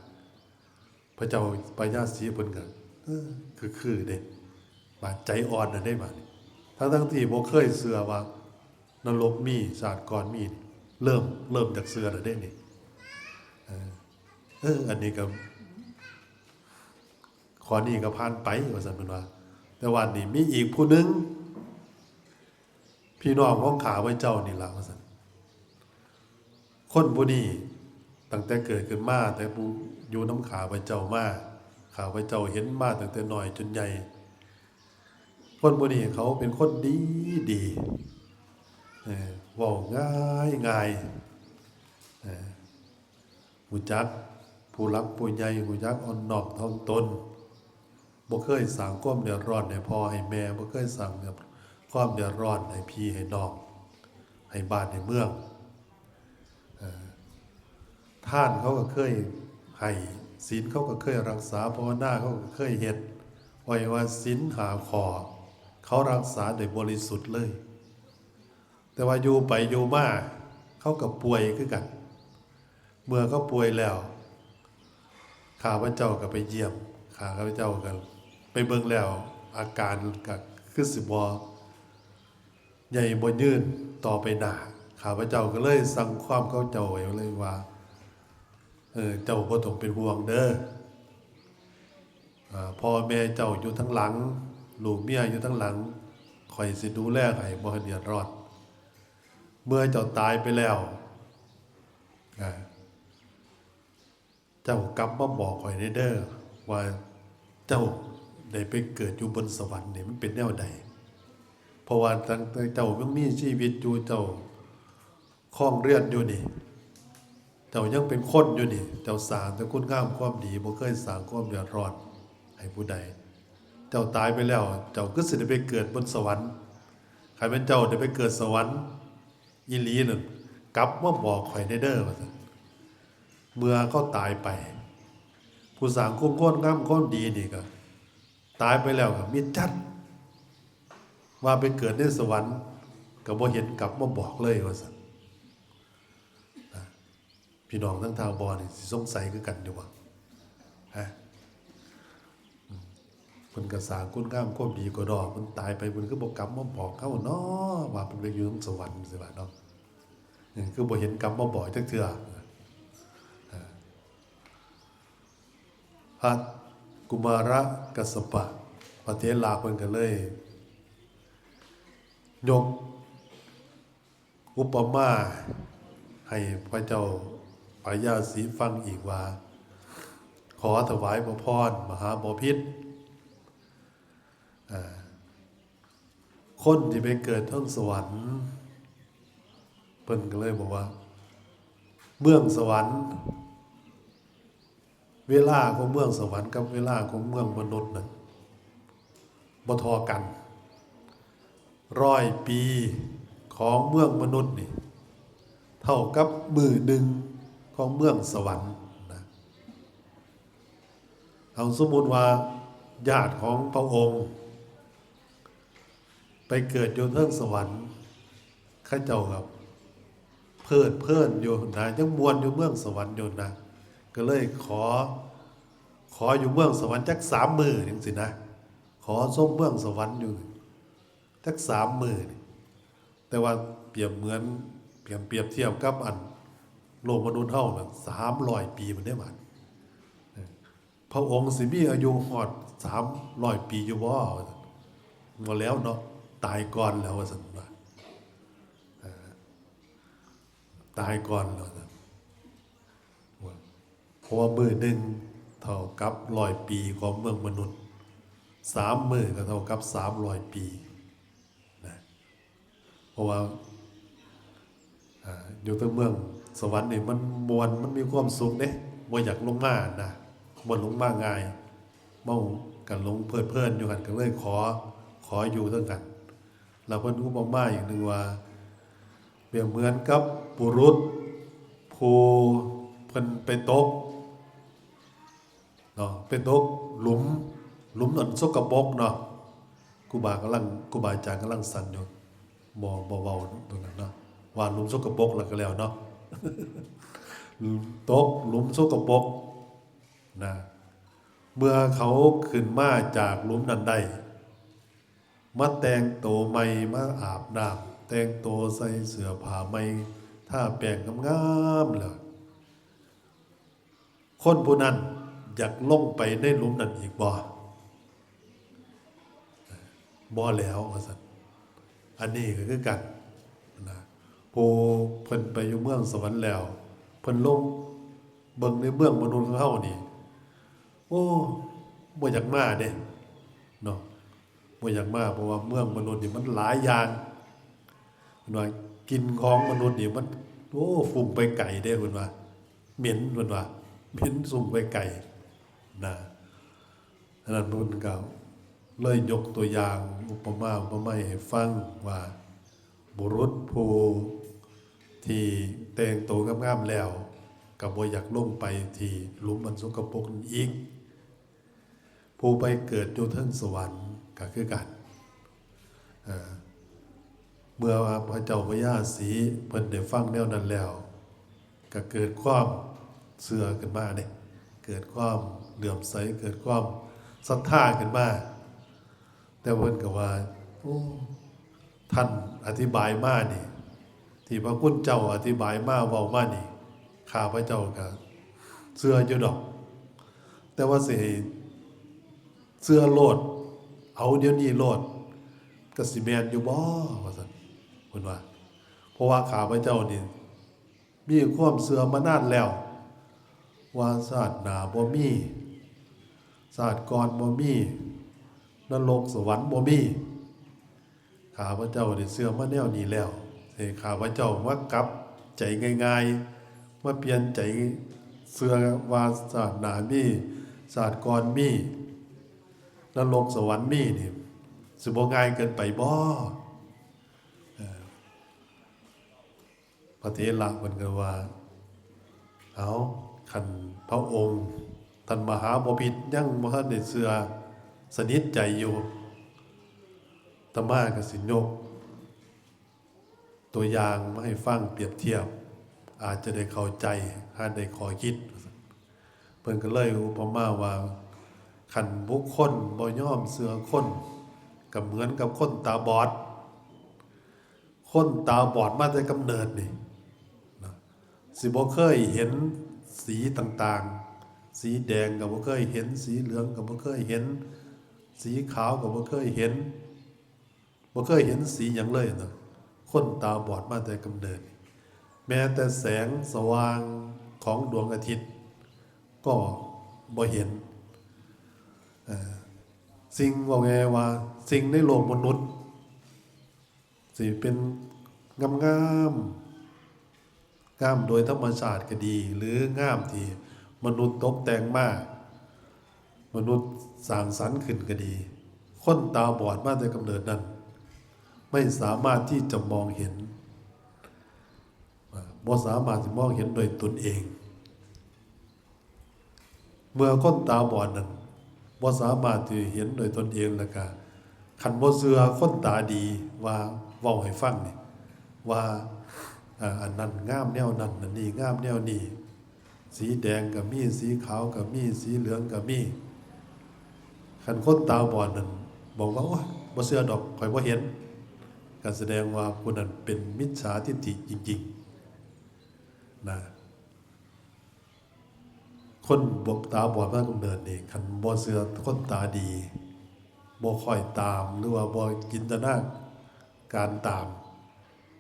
พระเจ้าพญาศรีเพิ่นก็ เออ คือ คือเด้ บาดใจอ่อนน่ะเด้บาดนี้ ทั้งๆที่บ่เคยเชื่อว่านรกมี ชาติก่อนมี เริ่ม เริ่มจากเชื่อแล้วเด้นี่ เออ เออ อันนี้ก็ ข้อนี้ก็ผ่านไป ว่าซั่นเพิ่นว่า แต่ว่านี่มีอีกผู้หนึ่ง พี่น้องของข้าพเจ้านี่ล่ะ ว่าซั่น คนผู้นี้ ตั้งแต่เกิดขึ้นมา แต่ผู้อยู่นำข้าพเจ้ามา ข้าพเจ้าเห็นมาตั้งแต่น้อยจนใหญ่ คนผู้นี้เขาเป็นคนดีดี เออ เว้าง่ายง่าย เออ ฮู้จักผู้หลักผู้ใหญ่ ฮู้จักอ่อนน้อมถ่อมตน บ่เคยสร้างความเดือดร้อนให้พ่อให้แม่ บ่เคยสร้างความเดือดร้อนให้พี่ให้น้อง ให้บ้านให้เมือง เออ ทานเขาก็เคยให้ ศีลเขาก็เคยรักษา ภาวนาเขาก็เคยเฮ็ด อ้อยว่าศีลห้าข้อ เขารักษาโดยบริสุทธิ์เลย แต่ว่าอยู่ไปอยู่มา เขาก็ป่วยคือกัน เมื่อเขาป่วยแล้ว ข้าพเจ้าก็ไปเยี่ยม ข้าพเจ้าก็ไปเบิ่งแล้ว อาการก็คือสิบ่ใหญ่บ่ยืนต่อไปหน้า ข้าพเจ้าก็เลยสั่งความเขาเจ้าไว้เลยว่า เออ เจ้าบ่ต้องเป็นห่วงเด้อ อ่า พ่อแม่เจ้าอยู่ทางหลัง ลูกเมียอยู่ทางหลัง ข้อยสิดูแลให้บ่ให้เดือดร้อน เมื่อเจ้าตายไปแล้ว อ่า เจ้ากลับมาบอกข้อยแหน่เด้อ ว่าเจ้าได้ไปเกิดอยู่บนสวรรค์นี่มันเป็นแนวใด เพราะว่าตั้งแต่เจ้ายังมีชีวิตอยู่ เจ้าครองเรือนอยู่นี่ เจ้ายังเป็นคนอยู่นี่ เจ้าสร้างแต่คุณงามความดี บ่เคยสร้างความเดือดร้อนให้ผู้ใด เจ้าตายไปแล้ว เจ้าคือสิได้ไปเกิดบนสวรรค์ คันแม่นเจ้าได้ไปเกิดสวรรค์อีหลีนั่น กลับมาบอกข้อยแหน่เด้อ ว่าซั่น เมื่อเขาตายไป ผู้สร้างคุณงามความดีนี่ก็ตายไปแล้วก็มิดจัด ว่าไปเกิดในสวรรค์ ก็บ่เห็นกลับมาบอกเลย ว่าซั่น พี่น้องทั้งท่าบ่นี่สิสงสัยคือกันอยู่บ่ ฮะ อืม เพิ่นก็สร้างคุณงามความดีก็ดอก เพิ่นตายไปเพิ่นคือบ่กลับมาบอกเฮาน้อ ว่าเพิ่นไปอยู่สวรรค์จั่งซี้ว่าเนาะ เออ คือบ่เห็นกลับมาบอกจักเทื่อ เออ พระกุมารกัสสปะ พระเถระเพิ่นก็เลย ยก อุปมาให้พระเจ้าพญาสีฟังอีกว่า ขอถวายพระพรมหาบพิตร อ่า คนที่ไปเกิดเทิงสวรรค์ เพิ่นก็เลยบอกว่า เมืองสวรรค์ เวลาของเมืองสวรรค์กับเวลาของเมืองมนุษย์น่ะบ่เท่ากัน ร้อยปีของเมืองมนุษย์นี่ เท่ากับมื้อหนึ่งของเมืองสวรรค์นะ เอาสมมุติว่าญาติของพระองค์ ไปเกิดอยู่เทิงสวรรค์ เขาเจ้าก็เพลิดเพลินอยู่นะ ยังม่วนอยู่เมืองสวรรค์อยู่นะ ก็เลยขอ ขออยู่เมืองสวรรค์จักสามมื้อจั่งซี้นะ ขอชมเมืองสวรรค์อยู่จักสามมื้อนี่ แต่ว่าเปรียบเหมือน เปรียบ เปรียบเทียบกับอันโลกมนุษย์เฮาน่ะ สามร้อยปีพุ้นเด้บาด เออ พระองค์สิมีอายุฮอดสามร้อยปีอยู่บ่ ว่าซั่น บ่แล้วเนาะ ตายก่อนแล้ว ว่าซั่นว่า เออ ตายก่อนแล้ว ว่าซั่น เพราะว่ามื้อหนึ่งเท่ากับร้อยปีของเมืองมนุษย์ สามมื้อก็เท่ากับสามร้อยปีนะ เพราะว่า อ่า อยู่เทิงเมืองสวรรค์นี่มันม่วน มันมีความสุขเด้ บ่อยากลงมานะ บ่ลงมาง่าย เฮาก็หลงเพลิดเพลินอยู่หั่น ก็เลยขอ ขออยู่เทิงหั่น แล้วเพิ่นอุปมาอีกหนึ่งว่า เปรียบเหมือนกับบุรุษผู้เพิ่นไปตก เนาะ ไปตกหลุม หลุมอันสกปรกเนาะ ครูบากำลัง ครูบาอาจารย์กำลังสั่นอยู่ บ่ บ่เว้าตรงนั้นเนาะ ว่าหลุมสกปรกแล้วก็แล้วเนาะ ตกหลุมสกปรกนะ เมื่อเขาขึ้นมาจากหลุมนั้นได้ มาแต่งโตใหม่ มาอาบน้ำ แต่งโตใส่เสื้อผ้าใหม่ ทาแป้งงามๆ แล้ว คนผู้นั้นอยากลงไปในหลุมนั้นอีกบ่ บ่แล้ว ว่าซั่น อันนี้ก็คือกันนะ ผู้เพิ่นไปอยู่เมืองสวรรค์แล้ว เพิ่นลง เบิ่งในเมืองมนุษย์ของเฮานี่ โอ้ บ่อยากมาเด้เนาะ บ่อยากมา เพราะว่าเมืองมนุษย์นี่มันหลายอย่าง เพิ่นว่ากลิ่นของมนุษย์นี่มัน โอ้ ฟุ้งไปไกลเด้ เพิ่นว่า เหม็น เพิ่นว่า เหม็นฟุ้งไปไกลนะ อันนั้นเพิ่นก็เลยยกตัวอย่างอุปมาอุปไมยให้ฟังว่า บุรุษผู้ที่แต่งตัวงามๆแล้ว ก็บ่อยากลงไปที่หลุมอันสกปรกนั้นอีก ผู้ไปเกิดอยู่เทิงสวรรค์ก็คือกัน เอ่อ เมื่อว่าพระเจ้าพญาสีห์เพิ่นได้ฟังแนวนั้นแล้ว ก็เกิดความเชื่อขึ้นมาเนี่ย เกิดความเหลื่อมใส เกิดความศรัทธาขึ้นมา แต่เพิ่นก็ว่า โอ้ ท่านอธิบายมานี่ ที่พระคุณเจ้าอธิบายมา เว้ามานี่ ข้าพเจ้าก็เชื่ออยู่ดอก แต่ว่าสิให้เชื่อโลด เอาเดี๋ยวนี้โลด ก็สิแม่นอยู่บ่ ว่าซั่น เพิ่นว่า เพราะว่าข้าพเจ้านี่ มีความเชื่อมานานแล้ว ว่าชาติหน้าบ่มี ชาติก่อนบ่มี นรกสวรรค์บ่มี ข้าพเจ้าได้เชื่อมาแนวนี้แล้ว ให้ข้าพเจ้ามากลับใจง่ายๆ มาเปลี่ยนใจเชื่อว่าชาติหน้ามี ชาติก่อนมี นรกสวรรค์มีนี่ สิบ่ง่ายเกินไปบ่ เอ่อ พระเถระเพิ่นก็ว่า เอา คันพระองค์ท่านมหาบพิตรยังบ่ทันได้เชื่อสนิทใจอยู่ อาตมาก็สิยกตัวอย่างมาให้ฟังเปรียบเทียบ อาจจะได้เข้าใจ หาได้ข้อคิด เพิ่นก็เลยอุปมาว่า คันบุคคลบ่ยอมเชื่อคน ก็เหมือนกับคนตาบอด คนตาบอดมาแต่กำเนิดนี่นะ สิบ่เคยเห็นสีต่างๆ สีแดงก็บ่เคยเห็น สีเหลืองก็บ่เคยเห็น สีขาวก็บ่เคยเห็น บ่เคยเห็นสีหยังเลยนะ คนตาบอดมาแต่กำเนิด แม้แต่แสงสว่างของดวงอาทิตย์ก็บ่เห็น เอ่อ สิ่ง ว่าไงว่า สิ่งในโลกมนุษย์ สิเป็นงามๆ งามโดยธรรมชาติก็ดี หรืองามที่มนุษย์ตกแต่งมา มนุษย์สร้างสรรค์ขึ้นก็ดี คนตาบอดมาแต่กำเนิดนั้น ไม่สามารถที่จะมองเห็น บ่สามารถที่มองเห็นโดยตนเอง เมื่อคนตาบอดนั้นบ่สามารถที่เห็นโดยตนเองแล้วก็ คันบ่เชื่อคนตาดีว่าเว้าให้ฟังนี่ ว่า อ่า อันนั้นงามแนวนั้น อันนี้งามแนวนี้ สีแดงก็มี สีขาวก็มี สีเหลืองก็มี คันคนตาบอดนั้นบอกว่า โอ๊ย บ่เชื่อดอก ข้อยบ่เห็น ก็แสดงว่าผู้นั้นเป็นมิจฉาทิฏฐิจริงๆ นะ คนบกตาบอดมากำเนิดนี่ คันบ่เชื่อคนตาดี บ่ค่อยตาม หรือว่าบ่จินตนาการตาม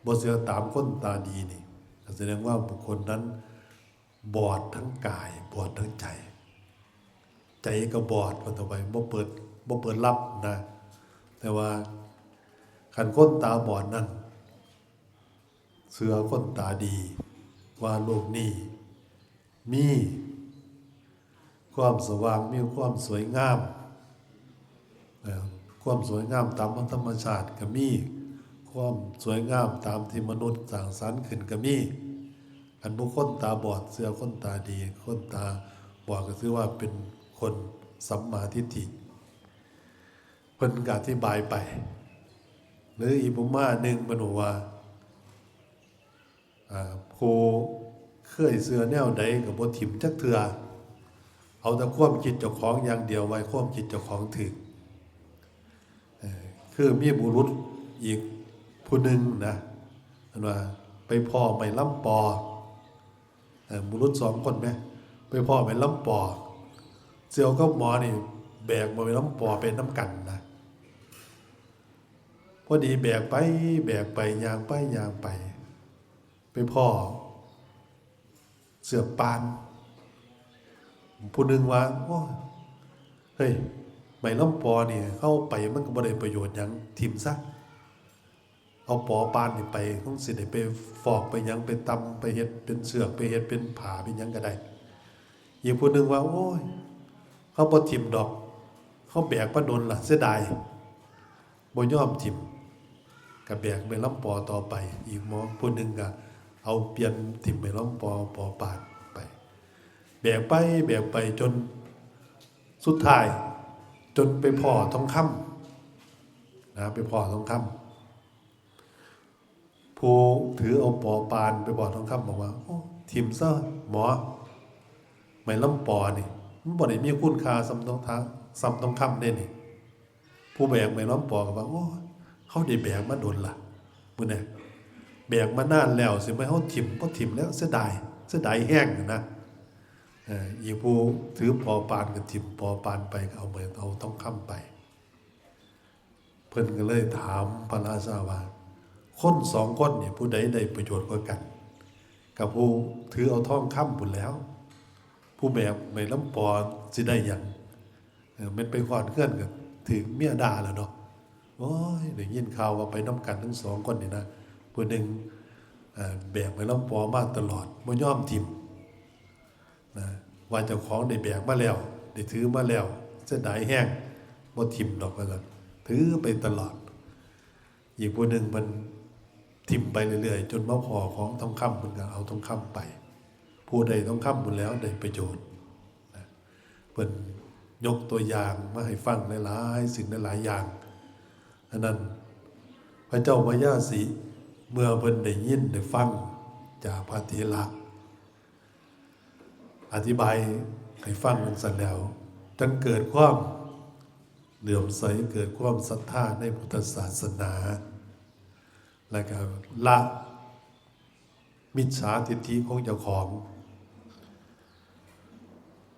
บ่เชื่อตามคนตาดีนี่ ก็แสดงว่าบุคคลนั้นบอดทั้งกาย บอดทั้งใจ ใจก็บอด ว่าต่อไป บ่เปิด บ่เปิดรับนะ แต่ว่าคันคนตาบอดนั่น เชื่อคนตาดี ว่าโลกนี้มีความสว่าง มีความสวยงาม เอ่อ ความสวยงามตามธรรมชาติก็มี ความสวยงามตามที่มนุษย์สร้างสรรค์ขึ้นก็มี อันบุคคลตาบอดเชื่อคนตาดี คนตาบอดก็ถือว่าเป็นคนสัมมาทิฏฐิ เพิ่นก็อธิบายไป หรืออีกอุปมาหนึ่งเพิ่นบอกว่า อ่า ผู้เคยเชื่อแนวใดก็บ่ถิ่มจักเทื่อ เอาแต่ความคิดเจ้าของอย่างเดียว ไว้ความคิดเจ้าของถืก เอ่อ คือมีบุรุษอีกผู้หนึ่งนะ เพิ่นว่าไปพ้อไม้ลำปอ เอ่อ บุรุษสองคนแหม ไปพ้อไม้ลำปอ เสี่ยวกับหมอนี่แบกไม้ลำปอไปนำกันนะ พอดีแบกไป แบกไป ย่างไป ย่างไป ไปพ้อเสือป่าน ผู้หนึ่งว่า โอ้ย เฮ้ย ไม้ลำปอนี่ เฮาไปมันก็บ่ได้ประโยชน์หยัง ถิ่มซะ เอาปอปานนี่ไป คงสิได้ไปฟอกไปหยัง ไปตำไปเฮ็ดเป็นเสื้อ ไปเฮ็ดเป็นผ้าเป็นหยังก็ได้ อีกผู้หนึ่งว่า โอ้ย เฮาบ่ถิ่มดอก เฮาแบกมาโดนล่ะ เสียดาย บ่ยอมถิ่ม ก็แบกไม้ลำปอต่อไป อีกหมอผู้หนึ่งก็เอาเปลี่ยนถิ่มไม้ลำปอ ปอปานไป แบกไปแบกไปจนสุดท้าย จนไปพ้อทองคำนะ ไปพ้อทองคำ ผู้ถือเอาปอปานไปพ้อทองคำบอกว่า โอ้ ถิ่มซะหมอ ไม้ลำปอนี่ มันบ่ได้มีคุณค่าส่ำทองทะ- ส่ำทองคำเด้นี่ ผู้แบกไม้ลำปอก็ว่า โอ้ เฮาได้แบกมาโดนล่ะ มื้อนี้แบกมานานแล้ว สิมาเฮาถิ่ม บ่ถิ่มแล้ว เสียดาย เสียดายแฮงนะ เอ่อ อีกผู้ถือปอปานก็ถิ่มปอปานไป ก็เอาไม้ เอาทองคำไป เพิ่นก็เลยถามพระราชาว่า คนสองคนนี่ผู้ใดได้ประโยชน์กว่ากัน กับผู้ถือเอาทองคำพู้นแหล้ว ผู้แบกไม้ลำปอสิได้หยัง เออ แม่นไปฮอดเฮือนก็ถืกเมียด่าแล้วเนาะ โอ้ย ได้ยินข่าวว่าไปนำกันทั้งสองคนนี่นะ ผู้หนึ่ง เอ่อ แบกไม้ลำปอมาตลอด บ่ยอมถิ่ม นะ ว่าเจ้าของได้แบกมาแล้ว ได้ถือมาแล้ว เสียดายแฮง บ่ถิ่มดอกว่าซั่น ถือไปตลอด อีกผู้หนึ่งเพิ่นถิ่มไปเรื่อยๆ จนมาพ้อของทองคำ เพิ่นก็เอาทองคำไป ผู้ได้ทองคำพู้นแหล้วได้ประโยชน์นะ เพิ่นยกตัวอย่างมาให้ฟังหลายๆ สิ่งหลายๆ อย่าง อันนั้น พระเจ้าพญาสิ เมื่อเพิ่นได้ยินได้ฟังจากพระเถระ อธิบายให้ฟังจั่งซั้นแล้ว จั่งเกิดความเหลื่อมใส เกิดความศรัทธาในพุทธศาสนา แล้วก็ละมิจฉาทิฏฐิของเจ้าของ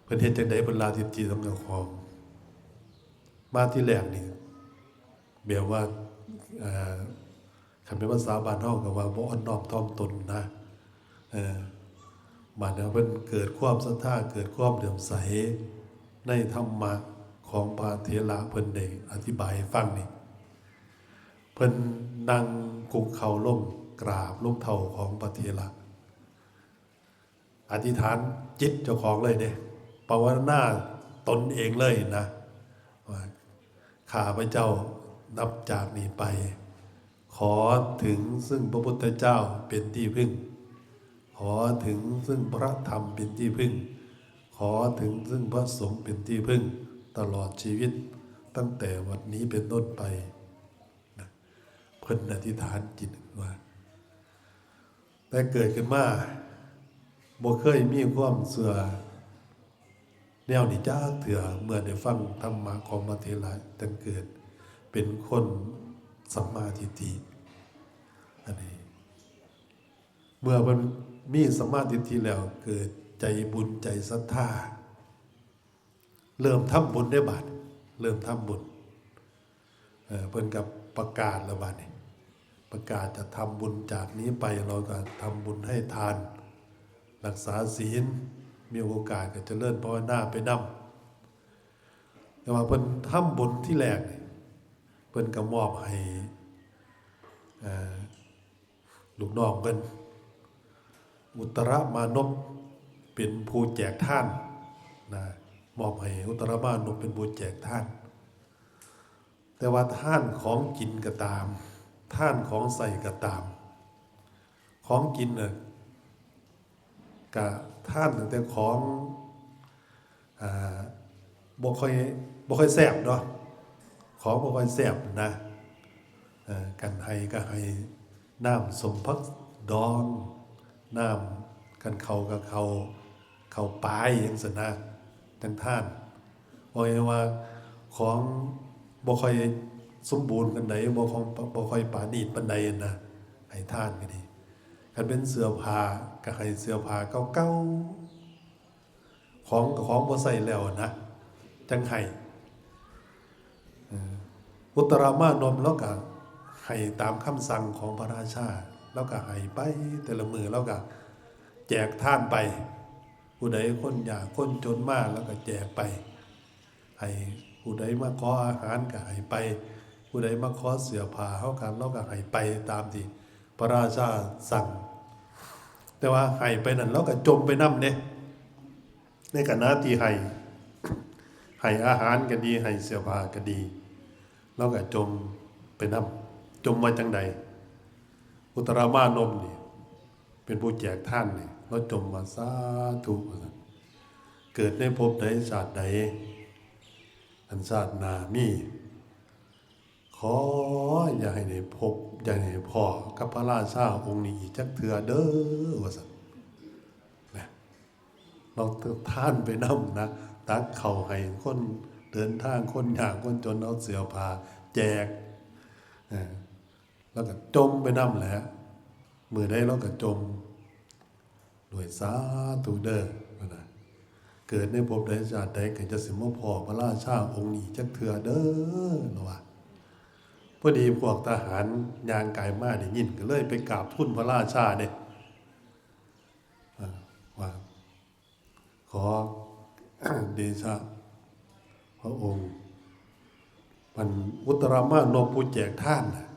เพิ่นเฮ็ดจั่งใดเพิ่นละทิฏฐิของเจ้าของ มาทีแรกนี่ แบบว่า เอ่อ คันเป็นภาษาบ้านเฮาก็ว่าบ่อ่อนน้อมถ่อมตนนะ เออ บาดนี้เพิ่นเกิดความศรัทธา เกิดความเหลื่อมใสในธรรมะของพระเถระเพิ่นได้อธิบายให้ฟังนี่ เพิ่นนั่งคุกเข่าลงกราบรองเท้าของพระเถระ อธิษฐานจิตเจ้าของเลยเด้ ภาวนาตนเองเลยนะ ว่า ข้าพเจ้านับจากนี้ไป ขอถึงซึ่งพระพุทธเจ้าเป็นที่พึ่ง ขอถึงซึ่งพระธรรมเป็นที่พึ่ง ขอถึงซึ่งพระสงฆ์เป็นที่พึ่ง ตลอดชีวิต ตั้งแต่วันนี้เป็นต้นไป นะ เพิ่นอธิษฐานจิตว่า แต่เกิดขึ้นมา บ่เคยมีความเชื่อแนวนี้จักเทื่อ เมื่อได้ฟังธรรมะของพระเถระ จั่งเกิดเป็นคนสัมมาทิฏฐิ อันนี้ เมื่อเพิ่นมีสัมมาทิฏฐิแล้ว เกิดใจบุญใจศรัทธา เริ่มทำบุญได้บาด เริ่มทำบุญ เอ่อ เพิ่นก็ประกาศแล้วบาดนี้ ประกาศจะทำบุญจากนี้ไป เราก็ทำบุญให้ทาน รักษาศีล มีโอกาสก็เจริญภาวนาไปนำ แต่ว่าเพิ่นทำบุญที่แรกนี่ เพิ่นก็มอบให้ เอ่อ ลูกน้องเพิ่น อุตรมานพเป็นผู้แจกทานนะ มอบให้อุตรมานพเป็นผู้แจกทาน แต่ว่าทานของกินก็ตาม ทานของใช้ก็ตาม ของกินน่ะ ก็ทานตั้งแต่ของ อ่า บ่ค่อย บ่ค่อยแซ่บเนาะ ของบ่ค่อยแซ่บนะ เอ่อ คันให้ก็ให้น้ำส้มผักดอง น้ำ คันข้าวก็ข้าว ข้าวปายจั่งซั้นนะ จั่งทาน ว่าไงว่าของบ่ค่อยสมบูรณ์ปานใด บ่ของ บ่ค่อยประณีตปานใดนะ ให้ทานก็ดี คันเป็นเสื้อผ้าก็ให้เสื้อผ้าเก่าๆ ของก็ของบ่ใช้แล้วนะ จั่งให้ เอ่อ อุตรมานพลาวก็ให้ตามคำสั่งของพระราชา ลาวก็ให้ไปแต่ละมื้อ ลาวก็แจกทานไป ผู้ใดคนยากคนจนมา แล้วก็แจกไป ให้ผู้ใดมาขออาหารก็ให้ไป ผู้ใดมาขอเสื้อผ้าเฮาก็ เราก็ให้ไปตามที่พระราชาสั่ง แต่ว่าให้ไปนั่น เราก็จมไปนำเด้ ในขณะที่ให้ ให้อาหารก็ดี ให้เสื้อผ้าก็ดี เราก็จมไปนำ จมว่าจั่งใด อุตตรมานพนี่ เป็นผู้แจกทานนี่ เราจมว่า "สาธุ" ว่าซั่น เกิดในภพใดชาติใด อันชาติหน้ามี ขออย่าให้ได้พบ อย่าให้ได้พ้อกับพระราชาองค์นี้อีกจักเทื่อเด้อ ว่าซั่นนะ เราทานไปนำนะ ตักข้าวให้คนเดินทาง คนยากคนจน เอาเสื้อผ้าแจก เออ แล้วก็จมไปนำแหละ มื้อใดเราก็จม ด้วย "สาธุเด้อ" ว่านะ เกิดในภพใดชาติใดก็จะสิมาพ้อพระราชาองค์นี้จักเทื่อเด้อ แล้วว่า พอดีพวกทหารย่างกายมาได้ยิน ก็เลยไปกราบทูลพระราชาเด้ อ่า ว่า ขอ เดชะพระองค์ มันอุตตรมานพผู้แจกทานน่ะ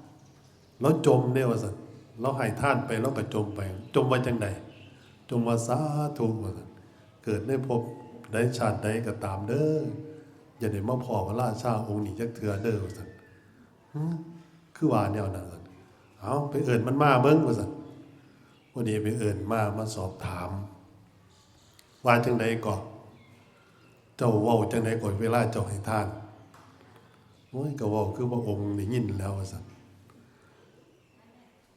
เราจมเด้ ว่าซั่น เราให้ทานไป เราก็จมไป จมว่าจั่งใด จมว่า "สาธุ" ว่าซั่น เกิดในภพใดชาติใดก็ตามเด้อ อย่าได้มาพ้อพระราชาองค์นี้จักเทื่อเด้อ ว่าซั่น "หึ คือว่าแนวนั้น" ซั่น "เอา ไปเอิ้นมันมาเบิ่ง" ว่าซั่น พอดีไปเอิ้นมา มาสอบถาม "ว่าจั่งใดก่อ เจ้าเว้าจั่งใดก่อ เวลาเจ้าให้ทาน" "โอ้ย ก็เว้าคือพระองค์ได้ยินแล้ว" ว่าซั่น "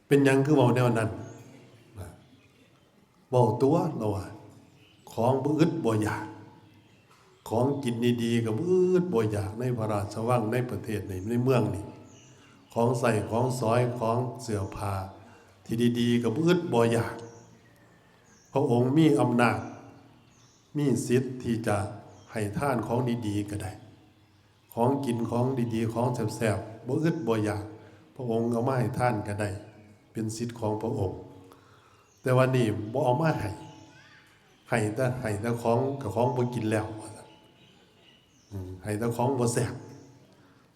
เป็นหยังคือเว้าแนวนั้น" นะ "เว้าตั๊ว" เราว่า "ของบ่อึดบ่อยาก ของกินดีๆ ก็บ่อึดบ่อยาก ในพระราชวัง ในประเทศนี้ ในเมืองนี้ ของใช้ของสอย ของเสื้อผ้าที่ดีๆ ก็บ่อึดบ่อยาก พระองค์มีอำนาจ มีสิทธิ์ที่จะให้ทานของดีๆ ก็ได้ ของกินของดีๆ ของแซ่บๆ บ่อึดบ่อยาก พระองค์เอามาให้ทานก็ได้ เป็นสิทธิ์ของพระองค์ แต่ว่านี่บ่เอามาให้ ให้แต่ ให้แต่ของ ก็ของบ่กินแล้ว ว่าซั่น อืม ให้แต่ของบ่แซ่บ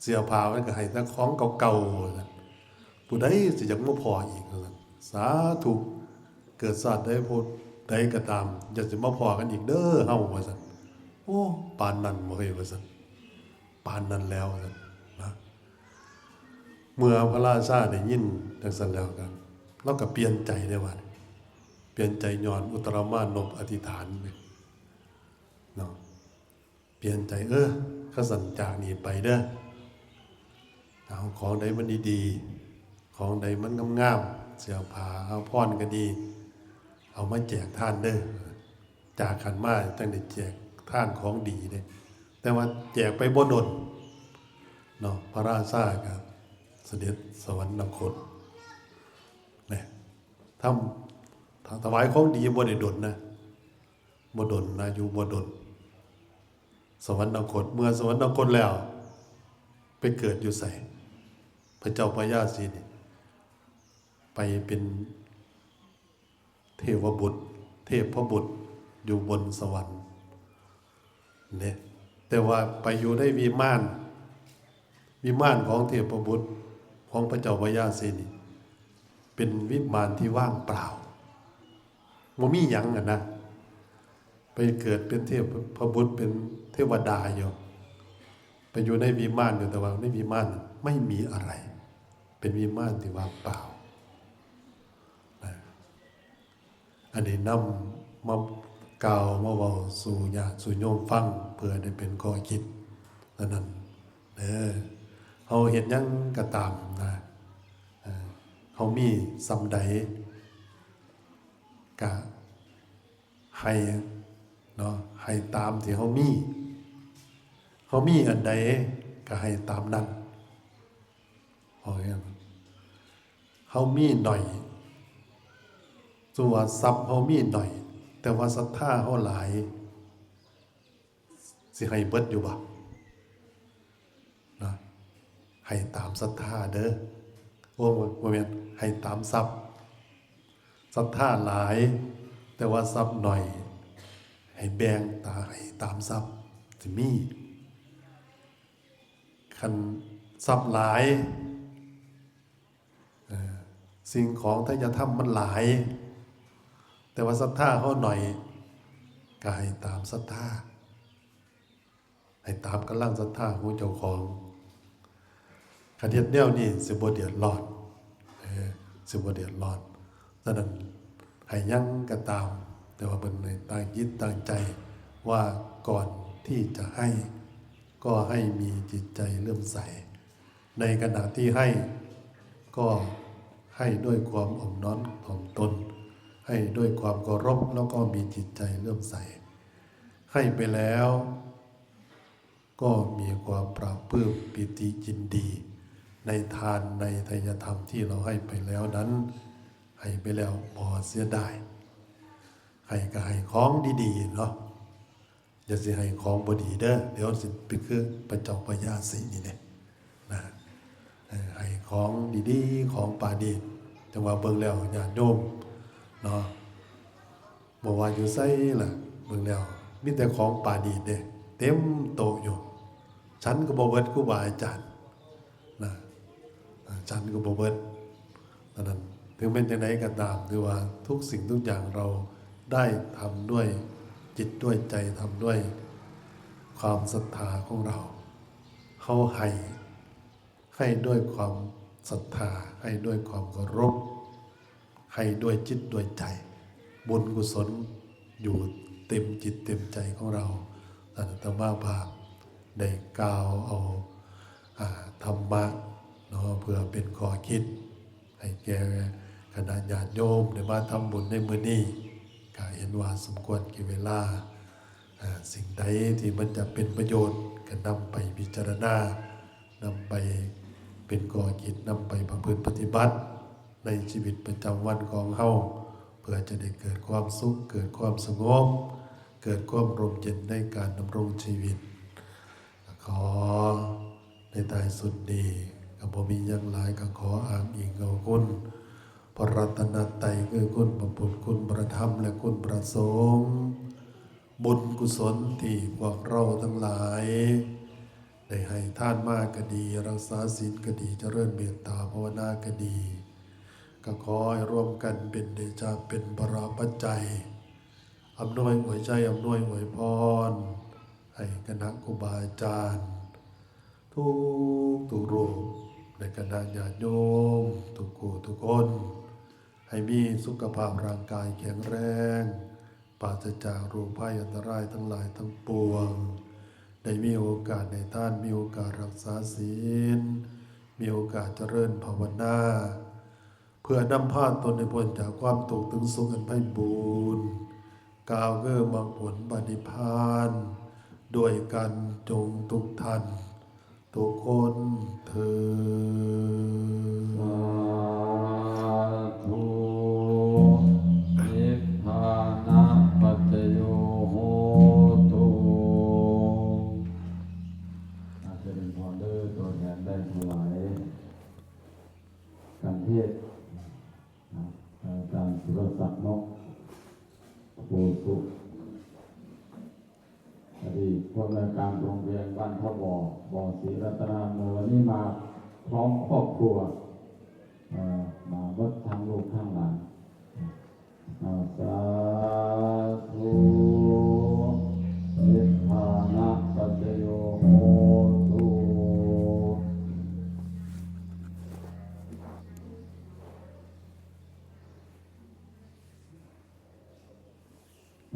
เสื้อผ้ามันก็ให้แต่ของเก่าๆ ว่าซั่น ผู้ใดสิอยากมาพ้ออีก ว่าซั่น "สาธุ เกิดชาติใดภพใดก็ตาม อย่าสิมาพ้อกันอีกเด้อเฮา" ว่าซั่น "โอ้ ปานนั้นบ่เฮ้ย" ว่าซั่น "ปานนั้นแล้ว" ว่าซั่นนะ เมื่อพระราชาได้ยินจั่งซั่นแล้วก็ ลาวก็เปลี่ยนใจเด้ว่า เปลี่ยนใจย้อนอุตตรมานพอธิษฐานเนี่ย เนาะ เปลี่ยนใจ "เออ คันซั้นจากนี้ไปเด้อ เอาของใดมันดีๆ ของใดมันงามๆ เสื้อผ้าอาภรณ์ก็ดี เอามาแจกทานเด้อ" จากหั้นมาจั่งได้แจกทานของดีเด้ แต่ว่าแจกไปบ่ดนเนาะ พระราชาก็เสด็จสวรรคต นะ ทำ ถวายของดีบ่ได้ดนนะ บ่ดนนะ อยู่บ่ดน สวรรคต เมื่อสวรรคตแล้ว ไปเกิดอยู่ไส พระเจ้าพญาสิทธิ์นี่ ไปเป็นเทวบุตร เทพบุตรอยู่บนสวรรค์เนี่ย แต่ว่าไปอยู่ในวิมาน วิมานของเทพบุตรของพระเจ้าพญาสิทธิ์นี่ เป็นวิมานที่ว่างเปล่า บ่มีหยังอะนะ ไปเกิดเป็นเทพบุตร เป็นเทวดาอยู่ ไปอยู่ในวิมานอยู่ แต่ว่าในวิมานไม่มีอะไร เป็นวิมานที่ว่างเปล่า นะ อันนี้นำมากล่าวมาเว้าสู่ญาติสู่โยมฟัง เพื่อได้เป็นข้อคิดเท่านั้นเด้อ เฮาเฮ็ดหยังก็ตามนะ เอ่อ เฮามีส่ำใด กะให้เนาะ ให้ตามที่เฮามี เฮามีอันใดกะให้ตามนั้น เอาง่ายๆ เฮามีหน่อย สมมุติว่าทรัพย์เฮามีหน่อย แต่ว่าศรัทธาเฮาหลาย สิให้เบิดอยู่บ่ นะ ให้ตามศรัทธาเด้อ โอ้ บ่แม่น ให้ตามทรัพย์ ศรัทธาหลาย แต่ว่าทรัพย์หน่อย ให้แบ่งตาให้ตามทรัพย์ที่มี คันทรัพย์หลาย เอ่อ สิ่งของไทยธรรมมันหลาย แต่ว่าศรัทธาเฮาหน่อย ก็ให้ตามศรัทธา ให้ตามกำลังศรัทธาของเจ้าของ คันเฮ็ดแนวนี้สิบ่เดือดร้อน เออ สิบ่เดือดร้อน ฉะนั้นให้หยังก็ตาม แต่ว่าเพิ่นให้ตั้งจิตตั้งใจว่าก่อนที่จะให้ ก็ให้มีจิตใจเลื่อมใส ในขณะที่ให้ ก็ให้ด้วยความอ่อนน้อมถ่อมตน ให้ด้วยความเคารพ แล้วก็มีจิตใจเลื่อมใส ให้ไปแล้ว ก็มีความปลาบปลื้มปีติยินดี ในทานในไทยธรรมที่เราให้ไปแล้วนั้น ให้ไปแล้วบ่เสียดาย ให้ก็ให้ของดีๆเนาะ อย่าสิให้ของบ่ดีเด้อ เดี๋ยวสิไปคือพระเจ้าพญาสินี่เด้นะ เออ ให้ของดีๆ ของประณีต จั่งว่าเบิ่งแล้วญาติโยมเนาะ บ่ว่าอยู่ไสล่ะ เบิ่งแล้วมีแต่ของประณีตเด้ เต็มโต๊ะอยู่ ฉันก็บ่เบิดครูบาอาจารย์นะ ฉันก็บ่เบิด ฉะนั้นถึงเป็นจั่งใดก็ตาม ถือว่าทุกสิ่งทุกอย่างเราได้ทำด้วยจิตด้วยใจ ทำด้วยความศรัทธาของเรา เฮาให้ ให้ด้วยความศรัทธา ให้ด้วยความเคารพ ให้ด้วยจิตด้วยใจ บุญกุศลอยู่เต็มจิตเต็มใจของเรา อาตมาภาพได้กล่าวเอา อ่า ธรรมะเนาะ เพื่อเป็นข้อคิด ให้แก่คณะญาติโยมได้มาทำบุญในมื้อนี้ ก็เห็นว่าสมควรแก่เวลา อ่า สิ่งใดที่มันจะเป็นประโยชน์ก็นำไปพิจารณา นำไปเป็นข้อคิด นำไปประพฤติปฏิบัติในชีวิตประจำวันของเฮา เพื่อจะได้เกิดความสุข เกิดความสงบ เกิดความร่มเย็นในการดำรงชีวิต ขอในท้ายสุดนี้ก็บ่มีหยังหลาย ก็ขออ้างอิงเอาคุณพระรัตนตรัย คือคุณพระพุทธ คุณพระธรรม และคุณพระสงฆ์ บุญกุศลที่พวกเราทั้งหลาย ได้ให้ทานมาก็ดี รักษาศีลก็ดี เจริญเมตตาภาวนาก็ดี ก็ขอให้รวมกันเป็นเดชะ เป็นพลาปัจจัย อำนวยอวยชัย อำนวยอวยพร ให้คณะครูบาอาจารย์ ทุกทุกรูป และคณะญาติโยม ทุกคู่ทุกคน ให้มีสุขภาพร่างกายแข็งแรง ปราศจากโรคภัยอันตรายทั้งหลายทั้งปวง ได้มีโอกาสให้ทาน มีโอกาสรักษาศีล มีโอกาสเจริญภาวนา เพื่อนำพาตนให้พ้นจากความทุกข์ถึงสุขอันไพบูลย์ กล่าวคือมรรคผลพระนิพพาน ด้วยกันจงทุกท่าน ทุกคนเทอญ สาธุ นิพพานะปัจจโยโหตุ อาจจะเป็นพรเด้อ ตัวแทนได้ถวาย การเทศน์นะ อาจารย์สุรศักดิ์ นกโพสุข อดีตผู้อำนวยการโรงเรียนบ้านท่าบ่อ บ่อศรีรัตนานนท์ วันนี้มาพร้อมครอบครัว เอ่อ มาเบิดทั้งลูกทั้งหลาน อ่า สาธุ นิพพานะปัจจโยโหตุ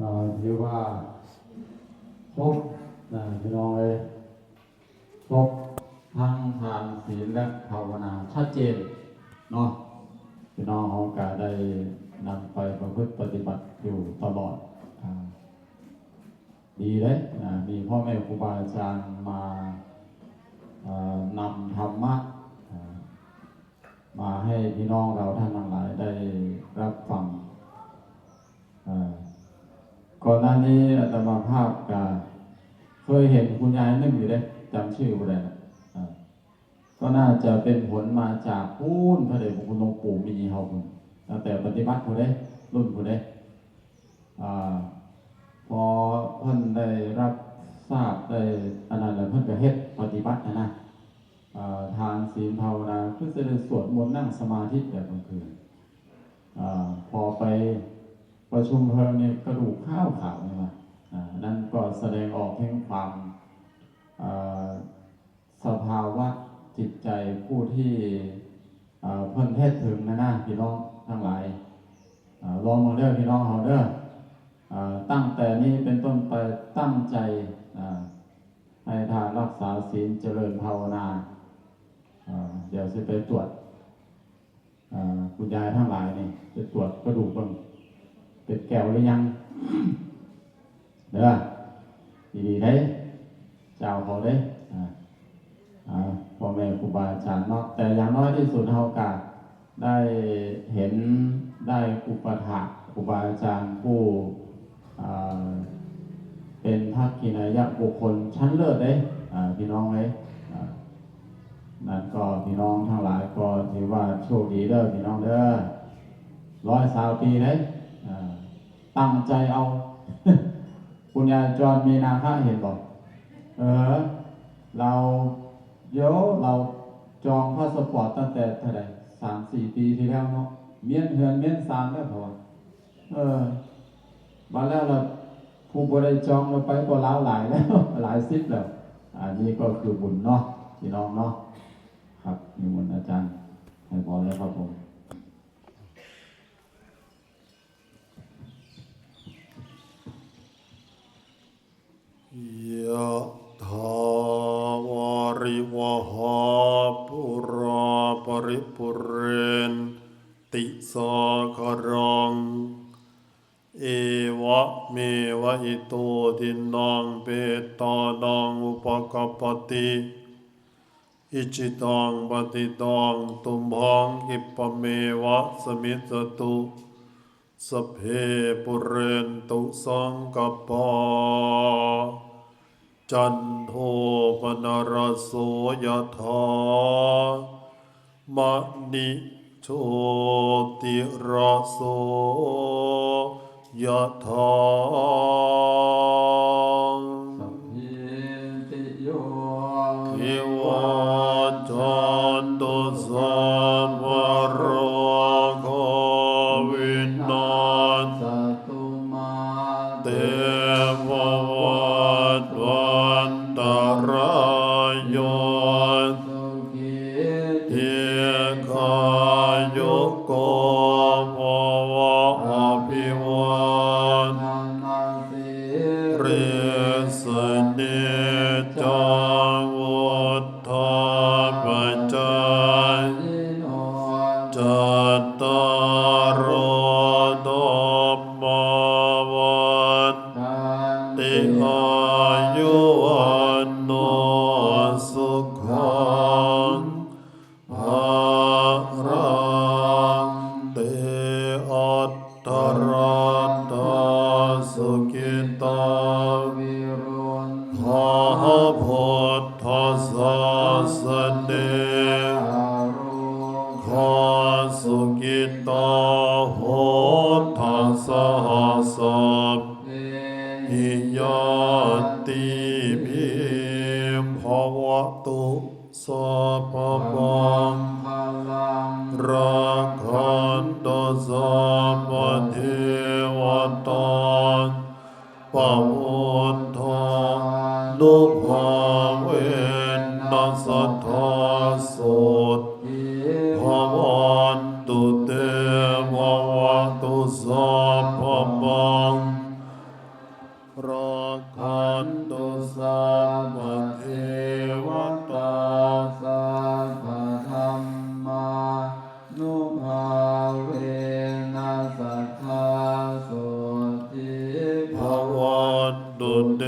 อ่า ถือว่าครบนะพี่น้องเอ้ย ครบทั้งทานศีลและภาวนาชัดเจนเนาะ พี่น้องเฮาก็ได้นำไปประพฤติปฏิบัติอยู่ตลอด อ่า ดีเลย อ่า มีพ่อแม่ครูบาอาจารย์มา เอ่อ นำธรรมะ อ่า มาให้พี่น้องเราท่านทั้งหลายได้รับฟัง อ่า ก่อนหน้านี้อาตมาภาพก็เคยเห็นคุณยายนึ่งอยู่เด้ จำชื่อบ่ได้ละ อ่า ก็น่าจะเป็นผลมาจากพุ้นพระเดชพระคุณหลวงปู่มีเฮาพุ้น ตั้งแต่ปฏิบัติพุ้นเด้ รุ่นพุ้นเด้ อ่า พอเพิ่นได้รับทราบได้อันนั้นแล้วเพิ่นก็เฮ็ดปฏิบัตินะนะ เอ่อ ทานศีลภาวนา คือสิได้สวดมนต์นั่งสมาธิแบบกลางคืน เอ่อ พอไปประชุมเพลิงนี่กระดูกขาวๆ นี่ว่า อ่า นั่นก็แสดงออกถึงความ เอ่อ สภาวะจิตใจผู้ที่ เอ่อ เพิ่นเฮ็ดถึงนะนะ พี่น้องทั้งหลาย เอ่อ ลองเบิ่งเด้อพี่น้องเฮาเด้อ เอ่อ ตั้งแต่นี้เป็นต้นไปตั้งใจ อ่า ให้ทานรักษาศีลเจริญภาวนา เอ่อ เดี๋ยวสิไปตรวจ เอ่อ คุณยายทั้งหลายนี่ไปตรวจกระดูกเบิ่ง เป็นแก้วหรือยัง เด้อ ดีๆ เด้ เจ้าเขาเด้ อ่า อ่า พ่อแม่ครูบาอาจารย์เนาะ แต่อย่างน้อยที่สุดเฮาก็ได้เห็น ได้อุปถากครูบาอาจารย์ผู้ อ่า เป็นทักขิณายบุคคลชั้นเลิศเด้ อ่า พี่น้องเอ้ย อ่า นั่นก็พี่น้องทั้งหลายก็ถือว่าโชคดีเด้อพี่น้องเด้อ ร้อยซาวปีเด้ อ่า ตั้งใจเอา คุณยายจรมีนาคะเห็นบอก เออ เรา เดี๋ยวเราจองพาสปอร์ตตั้งแต่เท่าไหร่ สามสี่ปีที่แล้วเนาะ เมียนเฮือนเมียนซานแล้วเพราะว่า เออ บัดแล้วล่ะ ผู้บ่ได้จองเราไปก็ลาวหลายแล้ว หลายสิบแล้ว อันนี้ก็คือบุญเนาะ พี่น้องเนาะ ครับ นิมนต์อาจารย์ให้พรแล้วครับผม ยะถาวาริวหาปุราปริปุเรนติสาคารัง เอวะเมวะอิโตทินังเปตานังอุปกัปปติ อิจิตังปฏิตังตุมหังคิปะเมวะสมิจจตุ สัพเพปุเรนตุสังกัปปา จันโทปนรสโสยะถา มะณิโชติระโสยะถา สัพพิติโย วิวัจจันตุสัพพะโรโควินัสสะตุมาเตภวัตวันตะราโย สุขีทีฆายุโกภวะ อภิวาทนาสีริสเนจังวุฒาปจายิโน จัตตาโรธัมมาวัฏฐันติ อายุวันโนสุขัง พะลัง เต อัตตะรัตตา สุขิตา วิรุณหา พุทธศาสเน อาโรคา สุขิตา โหตถะ สหะสัพเพหิ ญาติภิ ภะวะตุ สัพพะมังคะลัง รักขันตุ สัพพะเทวะตา ปะพุทธานุภาเวนะ สะทา โสตถี ภะวันตุ เต ภะวะตุ สัพพะมัง รักขันตุ สัพพะเทวะตา สัพพะธัมมานุภาเวนะ สะทา โสตถี ภะวันตุ เต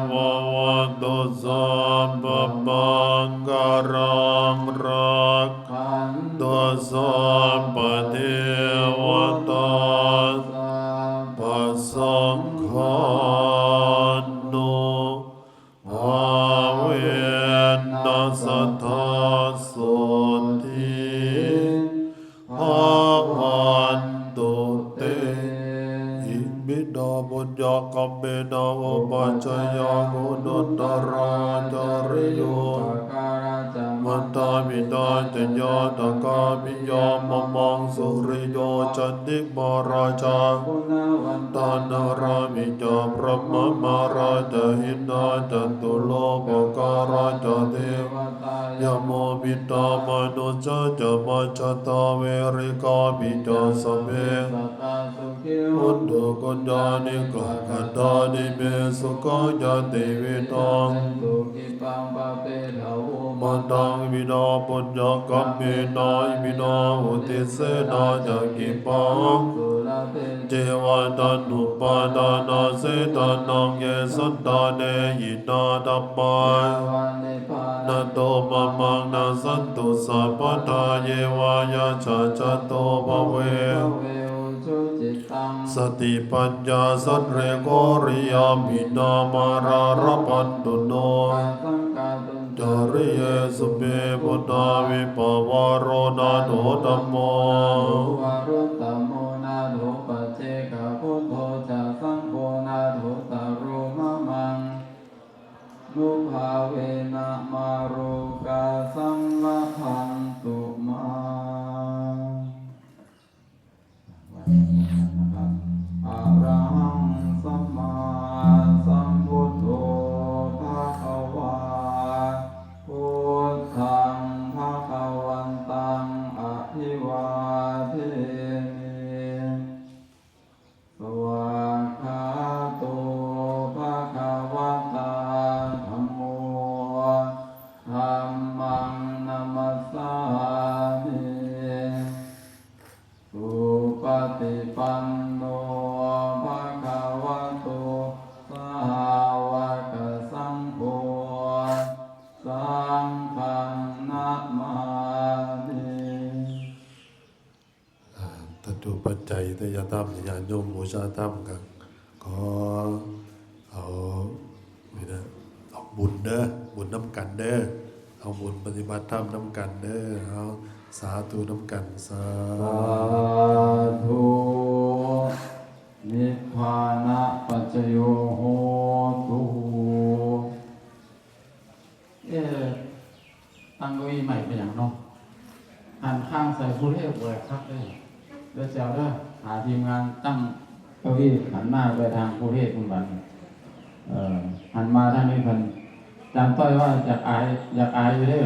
ภะวะตุ สัพพะมังคะลัง รักขันตุ สัพพะเทวะตา สัพพะสังฆานุภาเวนะ สะทา โสตถี ภะวันตุ เต อิมินา ปุญญะกะเม ราจริโย ปการะจะ มัตตาปิตาจะญาติกาปิยา มะมังสุริโยจันติมารรา คุณวันตานารามิจะ พรหมมาราจะ อินทาจัตุโลปการะจะ เทวตายโม มิตตามนุสสาจะ มัจจตาเวริกาปิจะ สพเพสัตตาสุขี หุนตุ กุญญานิกาขันธานิเม สุขายาติวิทัง เสนตุ ขิปัง ปะเปทา โว มาตัง วินา ปุญญกรรมเมนา อิมินา อุติเสนาจะ ขิปัง สุลาเป เจวะ ตานุปาทานาเสทานัง เย สันตาเน หินา ธัมมา ยาวันนิพพา นาโต มะมัง นาสันตุ สัพพะทา เยวายาชา จัตโต ภะเว ภะเว อุชุจิตตัง สติปัญญา สันเรโก ริยา หินา มารา ละพันตุ โน สังกาตุ จาริเยสุเม พุทธาวิปวาโร นาโถ ธัมโม วารุตตโม นาโถ ปัจเจกพุทโธ จะ สังโฆ นาโถ ตโร มะมัง นุภาเวนะ มาโรกาสัง ละพันตุ มา อะระหัง สัมมาสัมพุทโธ ภะคะวา พุทธัง ภะคะวันตัง อะภิวาเทมิ สวากขาโต ภะคะวะตา ธัมโม ธัมมัง นะมัสสามิ สุปฏิปันโน ภะคะวะโต สาวกสังโฆ สังฆัง นะมามิ อ่า ตะตุปัจจัยทายธรรม ญาติโยมบูชาธรรมกัน ขอเอา นี่นะ เอาบุญเด้อ บุญนำกันเด้อ เอาบุญปฏิบัติธรรมนำกันเด้อ เอา สาธุนำกัน สาธุ สาธุ นิพพานะปัจจโย โหตุ เอ๊ะ ตั้งเก้าอี้ใหม่ไปอย่างเนาะ หันข้างใส่ผู้เทพบ่อยคักเด้อ เด้อเจ้าเด้อ หาทีมงานตั้งเก้าอี้หันหน้าไปทางผู้เทพคุณบัน เอ่อ หันมาทางนี้พัน อาจารย์ต้อยว่าอยากอาย อยากอายอยู่เด้อ